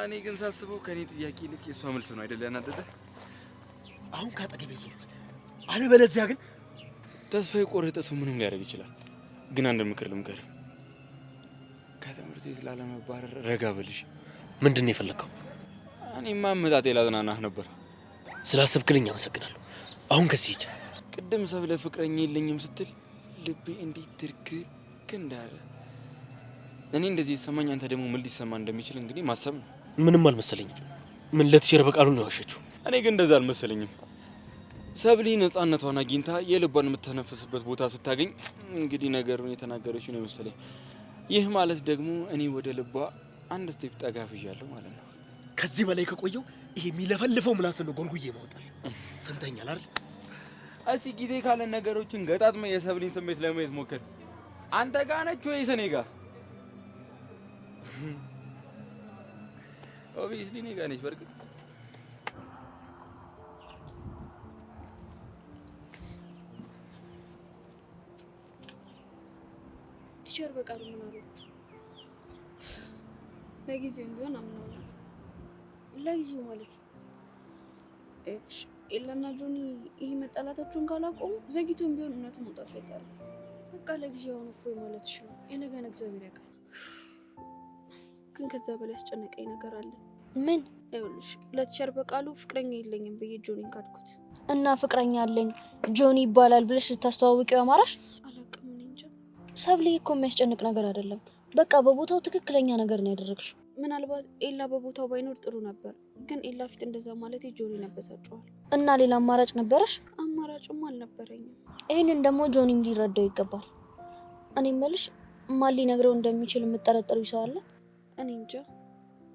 እኔ ግን ሳስበው ከኔ ጥያቄ ይልቅ የእሷ መልስ ነው አይደል ያናደደ።
አሁን ካጠገቤ ዞር በል፣ አለበለዚያ ግን
ተስፋ የቆረጠ ሰው ምንም ሊያደርግ ይችላል። ግን አንድ ምክር ልምከርህ፣ ከትምህርት ቤት ላለመባረር ረጋ በልሽ።
ምንድን ነው የፈለግከው?
እኔማ አመጣጤ ላዝናናህ ነበር።
ስላሰብክልኝ አመሰግናለሁ። አሁን ከዚህ ሂድ።
ቅድም ሰብለ ፍቅረኛ የለኝም ስትል ልቤ እንዴት ትርክክ እንዳለ። እኔ እንደዚህ የተሰማኝ አንተ ደግሞ ምን ሊሰማ እንደሚችል እንግዲህ ማሰብ ነው።
ምንም አልመሰለኝም። ምን ለ teacher በቃሉ ነው የዋሸችው?
እኔ ግን እንደዛ አልመሰለኝም። ሰብሊ ነፃነቷን አግኝታ የልቧን የምትተነፍስበት ቦታ ስታገኝ እንግዲህ ነገሩን የተናገረችው ነው የመሰለኝ። ይህ ማለት ደግሞ እኔ ወደ ልቧ አንድ step ጠጋ ብያለሁ ማለት ነው።
ከዚህ በላይ ከቆየው ይሄ የሚለፈልፈው ምላስ ነው ጎልጉዬ ማውጣል። ሰምተኛል አይደል?
እስኪ ጊዜ ካለን ነገሮችን ገጣጥመህ የሰብሊን ስሜት ለማየት ሞክር። አንተ ጋ ነች ወይስ እኔ ጋ? Obviously እኔ ጋ ነች። በእርግጥ
Teacher በቃሉ ምን አሏችሁ? ለጊዜውም ቢሆን አምነውናል። ለጊዜው ማለት እሺ፣ ኤላና ጆኒ ይሄ መጣላታቸውን ካላቆሙ ዘግይቶም ቢሆን እውነቱ መውጣቱ አይቀርም። በቃ ለጊዜው አሁን እፎይ ማለትሽ ነው። የነገን እግዚአብሔር ያውቃል። ግን ከዛ በላይ ያስጨነቀኝ ነገር አለ። ምን? ይኸውልሽ ለ teacher በቃሉ ፍቅረኛ የለኝም ብዬ ጆኒን ካድኩት።
እና ፍቅረኛ አለኝ ጆኒ ይባላል ብለሽ ልታስተዋውቂው አማራሽ?
አላውቅም፣ እኔ እንጃ።
ሰብሌ እኮ የሚያስጨንቅ ነገር አይደለም። በቃ በቦታው ትክክለኛ ነገር ነው ያደረግሽው።
ምናልባት ኤላ በቦታው ባይኖር ጥሩ ነበር፣ ግን ኤላ ፊት እንደዛ ማለት ጆኒን ያበሳጨዋል።
እና ሌላ አማራጭ ነበረሽ?
አማራጭ አማራጭም አልነበረኝም። ይህንን ደግሞ ጆኒም ሊረዳው ይገባል። እኔ እምልሽ ማን ሊነግረው እንደሚችል የምጠረጠሪው ሰው አለ? እኔ እንጃ፣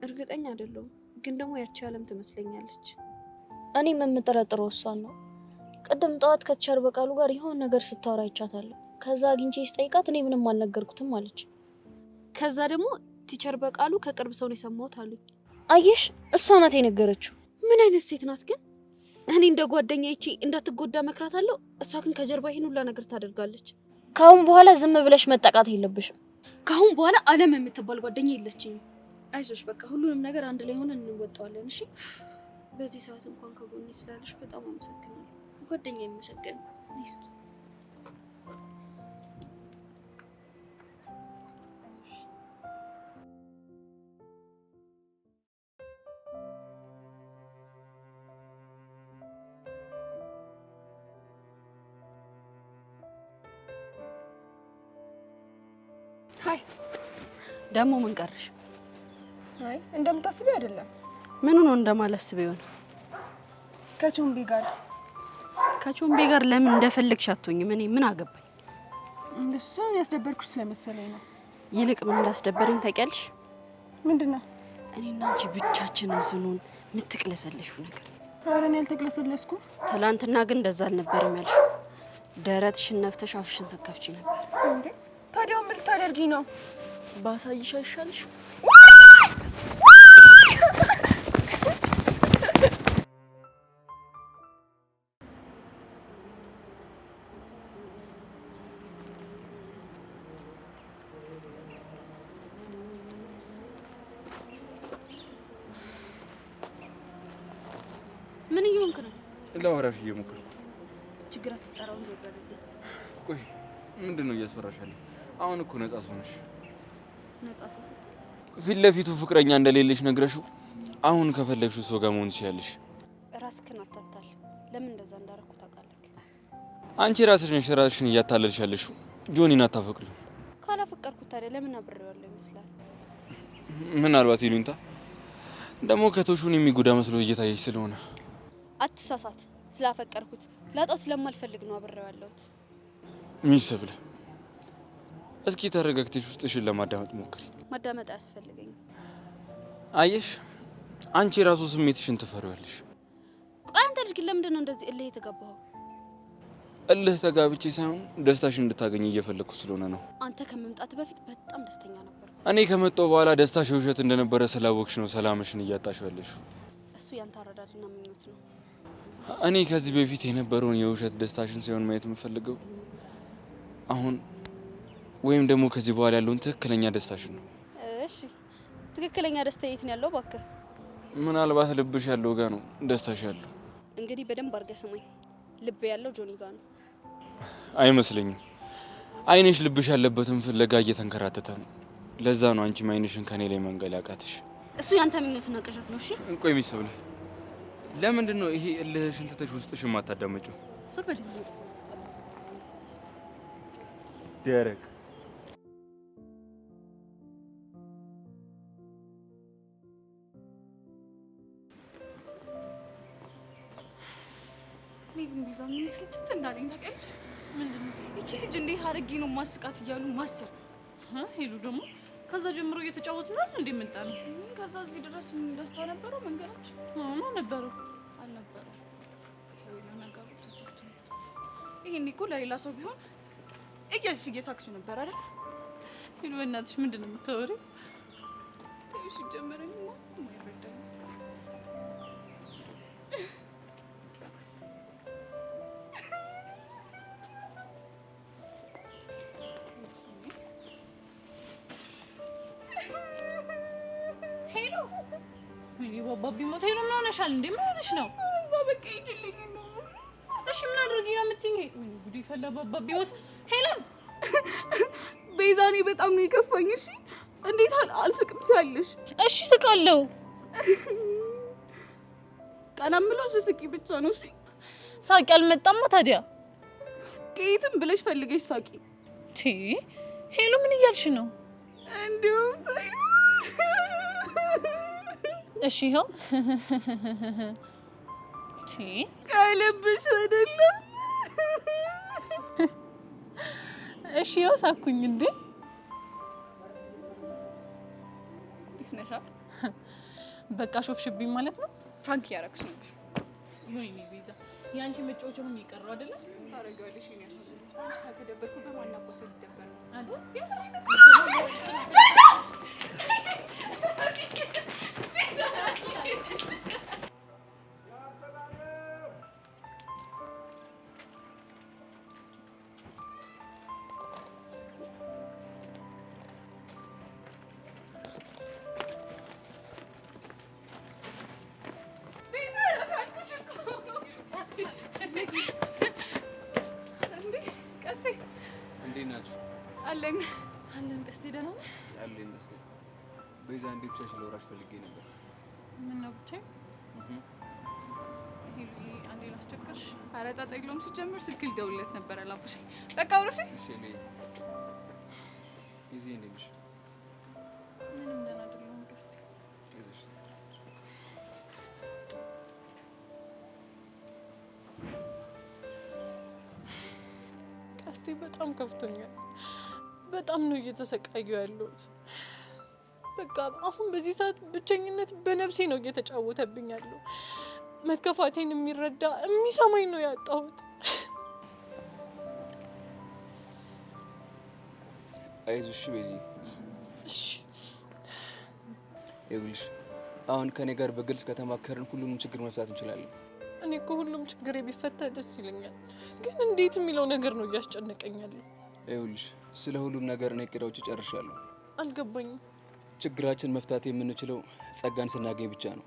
እርግጠኛ አይደለሁም። ግን ደግሞ ያቺ አለም ትመስለኛለች። እኔም የምጠረጥረው እሷን ነው። ቅድም ጠዋት ከ teacher በቃሉ ጋር የሆነ ነገር ስታወራ አይቻታለሁ። ከዛ አግኝቼ ስጠይቃት እኔ ምንም አልነገርኩትም አለች። ከዛ ደግሞ teacher በቃሉ ከቅርብ ሰው ነው የሰማሁት አሉኝ። አየሽ፣ እሷ ናት የነገረችው። ምን አይነት ሴት ናት ግን? እኔ እንደ ጓደኛ ይቺ እንዳትጎዳ መክራታለሁ። እሷ ግን ከጀርባ ይሄን ሁላ ነገር ታደርጋለች። ከአሁን በኋላ ዝም ብለሽ መጠቃት የለብሽም። ከአሁን በኋላ አለም የምትባል ጓደኛ የለችኝም። አይዞሽ፣ በቃ ሁሉንም ነገር አንድ ላይ ሆነን እንወጣዋለን። እሺ። በዚህ ሰዓት እንኳን ከጎኔ ስላለሽ በጣም አመሰግናለሁ። ጓደኛ ይመሰገን። እስኪ
Hi ደግሞ ምን ቀረሽ?
አይ እንደምታስቢው አይደለም።
ምኑ ነው እንደማላስበው የሆነ?
ከቾምቤ ጋር
ከቾምቤ ጋር ለምን እንደፈለግሽ አትሆኝም? እኔ ምን አገባኝ?
እንደሱ ሳይሆን ያስደበርኩሽ ስለመሰለኝ ነው።
ይልቅ ምን እንዳስደበረኝ ታውቂያለሽ?
ምንድን ነው?
እኔና አንቺ ብቻችንን ስንሆን የምትቅለሰለሽው ነገር።
ኧረ እኔ አልተቅለሰለስኩም።
ትላንትና ግን እንደዛ አልነበረም ያልሽው። ደረትሽን ነፍተሽ አፍሽን ስትከፍቺ ነበር።
እንዴ ታዲያ ምን ልታደርጊ ነው?
ባሳይሽ አይሻልሽ?
ምን እየሆንክ ነው?
ላወራሽ እየሞከርኩ።
ችግር አትጠራውን ዞር በልልኝ።
ቆይ ምንድን ነው እያስፈራሽ ያለው? አሁን እኮ ነፃ ሰው ነሽ።
ነፃ ሰው ስትል
ፊት ለፊቱ ፍቅረኛ እንደሌለሽ ነግረሽው አሁን ከፈለግሽው ሰው ጋር መሆን ትችያለሽ።
ራስክን አታታል። ለምን እንደዛ እንዳደረኩ ታውቃለህ?
አንቺ ራስሽ ነሽ ራስሽን እያታለልሽ ያለሽው። ጆኒን አታፈቅሪው።
ካላፈቀርኩት ታዲያ ለምን አብሬዋለሁ ይመስላል?
ምናልባት ይሉኝታ ደግሞ ከቶሹን የሚጎዳ መስሎ እየታየሽ ስለሆነ።
አትሳሳት። ስላፈቀርኩት ላጣው ስለማልፈልግ ነው አብሬው ያለሁት።
ሚስ ብለህ እስኪ ተረጋግተሽ ውስጥሽን ለማዳመጥ ሞክሪ።
ማዳመጥ አያስፈልገኝም።
አየሽ፣ አንቺ የራሱ ስሜትሽን ትፈሪዋለሽ።
ቆይ አንተ ልጅ ግን ለምንድን ነው እንደዚህ እልህ የተጋባኸው?
እልህ ተጋብቼ ሳይሆን ደስታሽን እንድታገኝ እየፈለግኩ ስለሆነ ነው።
አንተ ከመምጣት በፊት በጣም ደስተኛ ነበርኩ።
እኔ ከመጣሁ በኋላ ደስታሽ የውሸት እንደነበረ ስላወቅሽ ነው ሰላምሽን እያጣሽ ያለሽው።
እሱ ያንተ አረዳድና ምኞት ነው።
እኔ ከዚህ በፊት የነበረውን የውሸት ደስታሽን ሳይሆን ማየት የምፈልገው አሁን ወይም ደግሞ ከዚህ በኋላ ያለውን ትክክለኛ ደስታሽን ነው።
እሺ፣ ትክክለኛ ደስታ የት ነው ያለው? እባክህ።
ምናልባት ልብሽ ያለው ጋ ነው ደስታሽ ያለው።
እንግዲህ በደንብ አድርገህ ስማኝ። ልብ ያለው ጆኒ ጋ ነው።
አይመስለኝም። አይንሽ ልብሽ ያለበትን ፍለጋ እየተንከራተተ ነው። ለዛ ነው አንቺም አይንሽን ከኔ ላይ መንቀል ያቃተሽ።
እሱ ያንተ ምኞትና ቅዠት ነው። እሺ
ቆይ ሚሰብለ ለምንድን ነው ይሄ እልህሽን ትተሽ ውስጥሽን የማታዳመጪው?
ዞር በልልኝ።
ደረቅ
እኔ ግን ቤዛ ምን ስልችት እንዳለኝ ታውቂያለሽ? ምንድን ነው ይቺ ልጅ እንዴት አድርጌ ነው ማስቃት እያሉ ማሰብ።
ሄሉ ደግሞ ከዛ ጀምሮ እየተጫወትን ነው እንዴ መጣ ነው።
ከዛ እዚህ ድረስ ምን ደስታ ነበረው መንገዳችን?
አዎ ነበረው።
አልነበረው። ነገሩ ትዝብት ነው። ይሄኔ እኮ ለሌላ ሰው ቢሆን እያዝሽ እየሳቅሽ ነበር አይደል?
ሄሉ በእናትሽ ምንድን ነው የምታወሪው?
ተይው ሲጀመር እኔማ የማይረዳኝ
ሄሉ ወይኔ ባባቢ ሞት። ሄሉ ምን ሆነሻል እንዴ? ምን ሆነሽ ነው?
በቃ ሂጂልኝ ነው።
እሺ ምን አድርጊ ነው የምትይኝ? ወይኔ ጉዴ ፈላ። ባባቢ ሞት። ሄለን
ቤዛ፣ እኔ በጣም ነው የከፋኝ። እሺ እንዴት አልስቅም ትያለሽ?
እሺ ስቃለሁ።
ቀና የምለው ስስቂ ብቻ ነው። እሺ
ሳቂ አልመጣማ ታዲያ።
ከየትም ብለሽ ፈልገሽ ሳቂ።
ሄሉ ምን እያልሽ ነው?
እንዲሁም ተይው።
እሺ ይኸው ከልብሽ አይደለም።
እሺ ያው ሳኩኝ እንዴ።
ቢስ ነሻ?
በቃ ሾፍሽብኝ ማለት ነው።
Prank እያደረኩሽ ነበር።
ወይኔ ቤዛ፣ የአንቺ መጫወቻ ነው የቀረው አይደለ?
ታደርጊዋለሽ። የእኔ አሻንጉሊት በአንቺ ካልተደበርኩ በማን አባቴ ልደበር ነው?
አይደል?
ቤዛ እረፍ አልኩሽ እኮ። እንዴ ቀስቴ።
እንዴት ናችሁ?
አለን
አለን። ቀስቴ ደህና ነህ?
አለ ይመስገን። ቤዛ፣ እንዴት ብቻሽን ላወራሽ ፈልጌ ነበር።
ምነው ብቻዬን? ሄሉዬ አንዴ ላስቸግርሽ።
ኧረ ጣጣ የለውም። ሲጀምር ስልክ ልደውልለት ነበር አላቡሽ። በቃ አውርሽ።
እሺ እኔ ጊዜ እንዴት ነሽ?
ምንም ደህና አይደለሁም ቀስቴ።
አይዞሽ።
ቀስቴ በጣም ከፍቶኛል። በጣም ነው እየተሰቃየሁ ያለሁት። በቃ አሁን በዚህ ሰዓት ብቸኝነት በነፍሴ ነው እየተጫወተብኝ ያለው። መከፋቴን የሚረዳ የሚሰማኝ ነው ያጣሁት።
አይዞሽ ቤዚ።
እሺ
ይኸውልሽ አሁን ከኔ ጋር በግልጽ ከተማከርን ሁሉንም ችግር መፍታት እንችላለን።
እኔ እኮ ሁሉም ችግሬ ቢፈታ ደስ ይለኛል፣ ግን እንዴት የሚለው ነገር ነው እያስጨነቀኝ ያለው።
ይኸውልሽ ስለ ሁሉም ነገር እኔ እቅድ አውጥቼ ጨርሻለሁ።
አልገባኝም።
ችግራችን መፍታት የምንችለው ጸጋን ስናገኝ ብቻ ነው።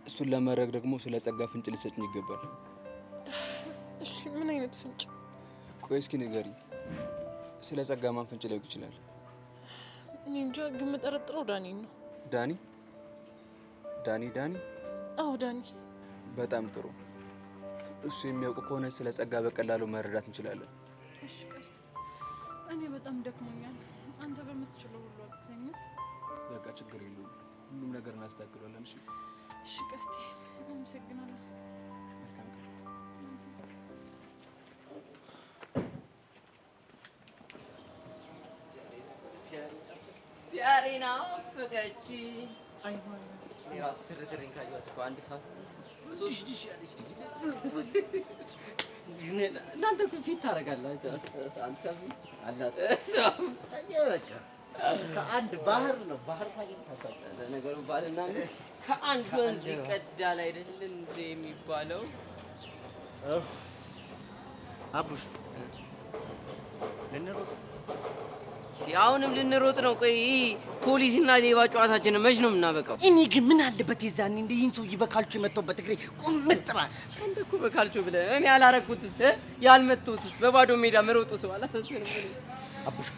እሱን ለማድረግ ደግሞ ስለ ጸጋ ፍንጭ ልትሰጭኝ ይገባል።
እሺ ምን አይነት ፍንጭ?
ቆይ እስኪ ንገሪኝ፣ ስለ ጸጋ ማን ፍንጭ ሊያውቅ ይችላል?
እኔ እንጃ፣ ግን የምጠረጥረው ዳኒን ነው።
ዳኒ ዳኒ ዳኒ?
አዎ ዳኒ።
በጣም ጥሩ። እሱ የሚያውቅ ከሆነ ስለ ጸጋ በቀላሉ መረዳት እንችላለን።
እሺ ቀስቴ፣ እኔ በጣም ደክሞኛል። አንተ በምትችለው ሁሉ አግዘኝ።
በቃ ችግር የለውም፣ ሁሉም ነገር እናስተካክለዋለን። እሺ
እሺ ቀስቴ፣ አመሰግናለሁ።
መልካም ቀን።
ዛሬ ናፈቀች። እኔ ራሱ ትርትሬን ካየኋት እኮ አንድ ሰዓት ዲሽ ዲሽ ያለች ልጅ። እናንተ እኮ ፊት ታደርጋላችሁ። አንተም አላት እሷም
በቃ ከአንድ ባህር ነው ባህር ታገኝታለህ።
ለነገሩ ባልና ሚስት ከአንድ ወንዝ ይቀዳል አይደል እንደ የሚባለው።
አቡሽ ልንሮጥ
አሁንም ልንሮጥ ነው። ቆይ ይህ ፖሊስና ሌባ ጨዋታችንን መች ነው የምናበቃው?
እኔ ግን ምን አለበት የዛኔ እንደ ይህን ሰውዬ በካልቾ የመታሁበት እግሬ ቁምጥ ባለ።
አንተ እኮ በካልቾ ብለህ እኔ ያላረኩትስ ያልመታሁትስ በባዶ ሜዳ መሮጡ ሰው አላሳዝንም? እኔ
አቡሽ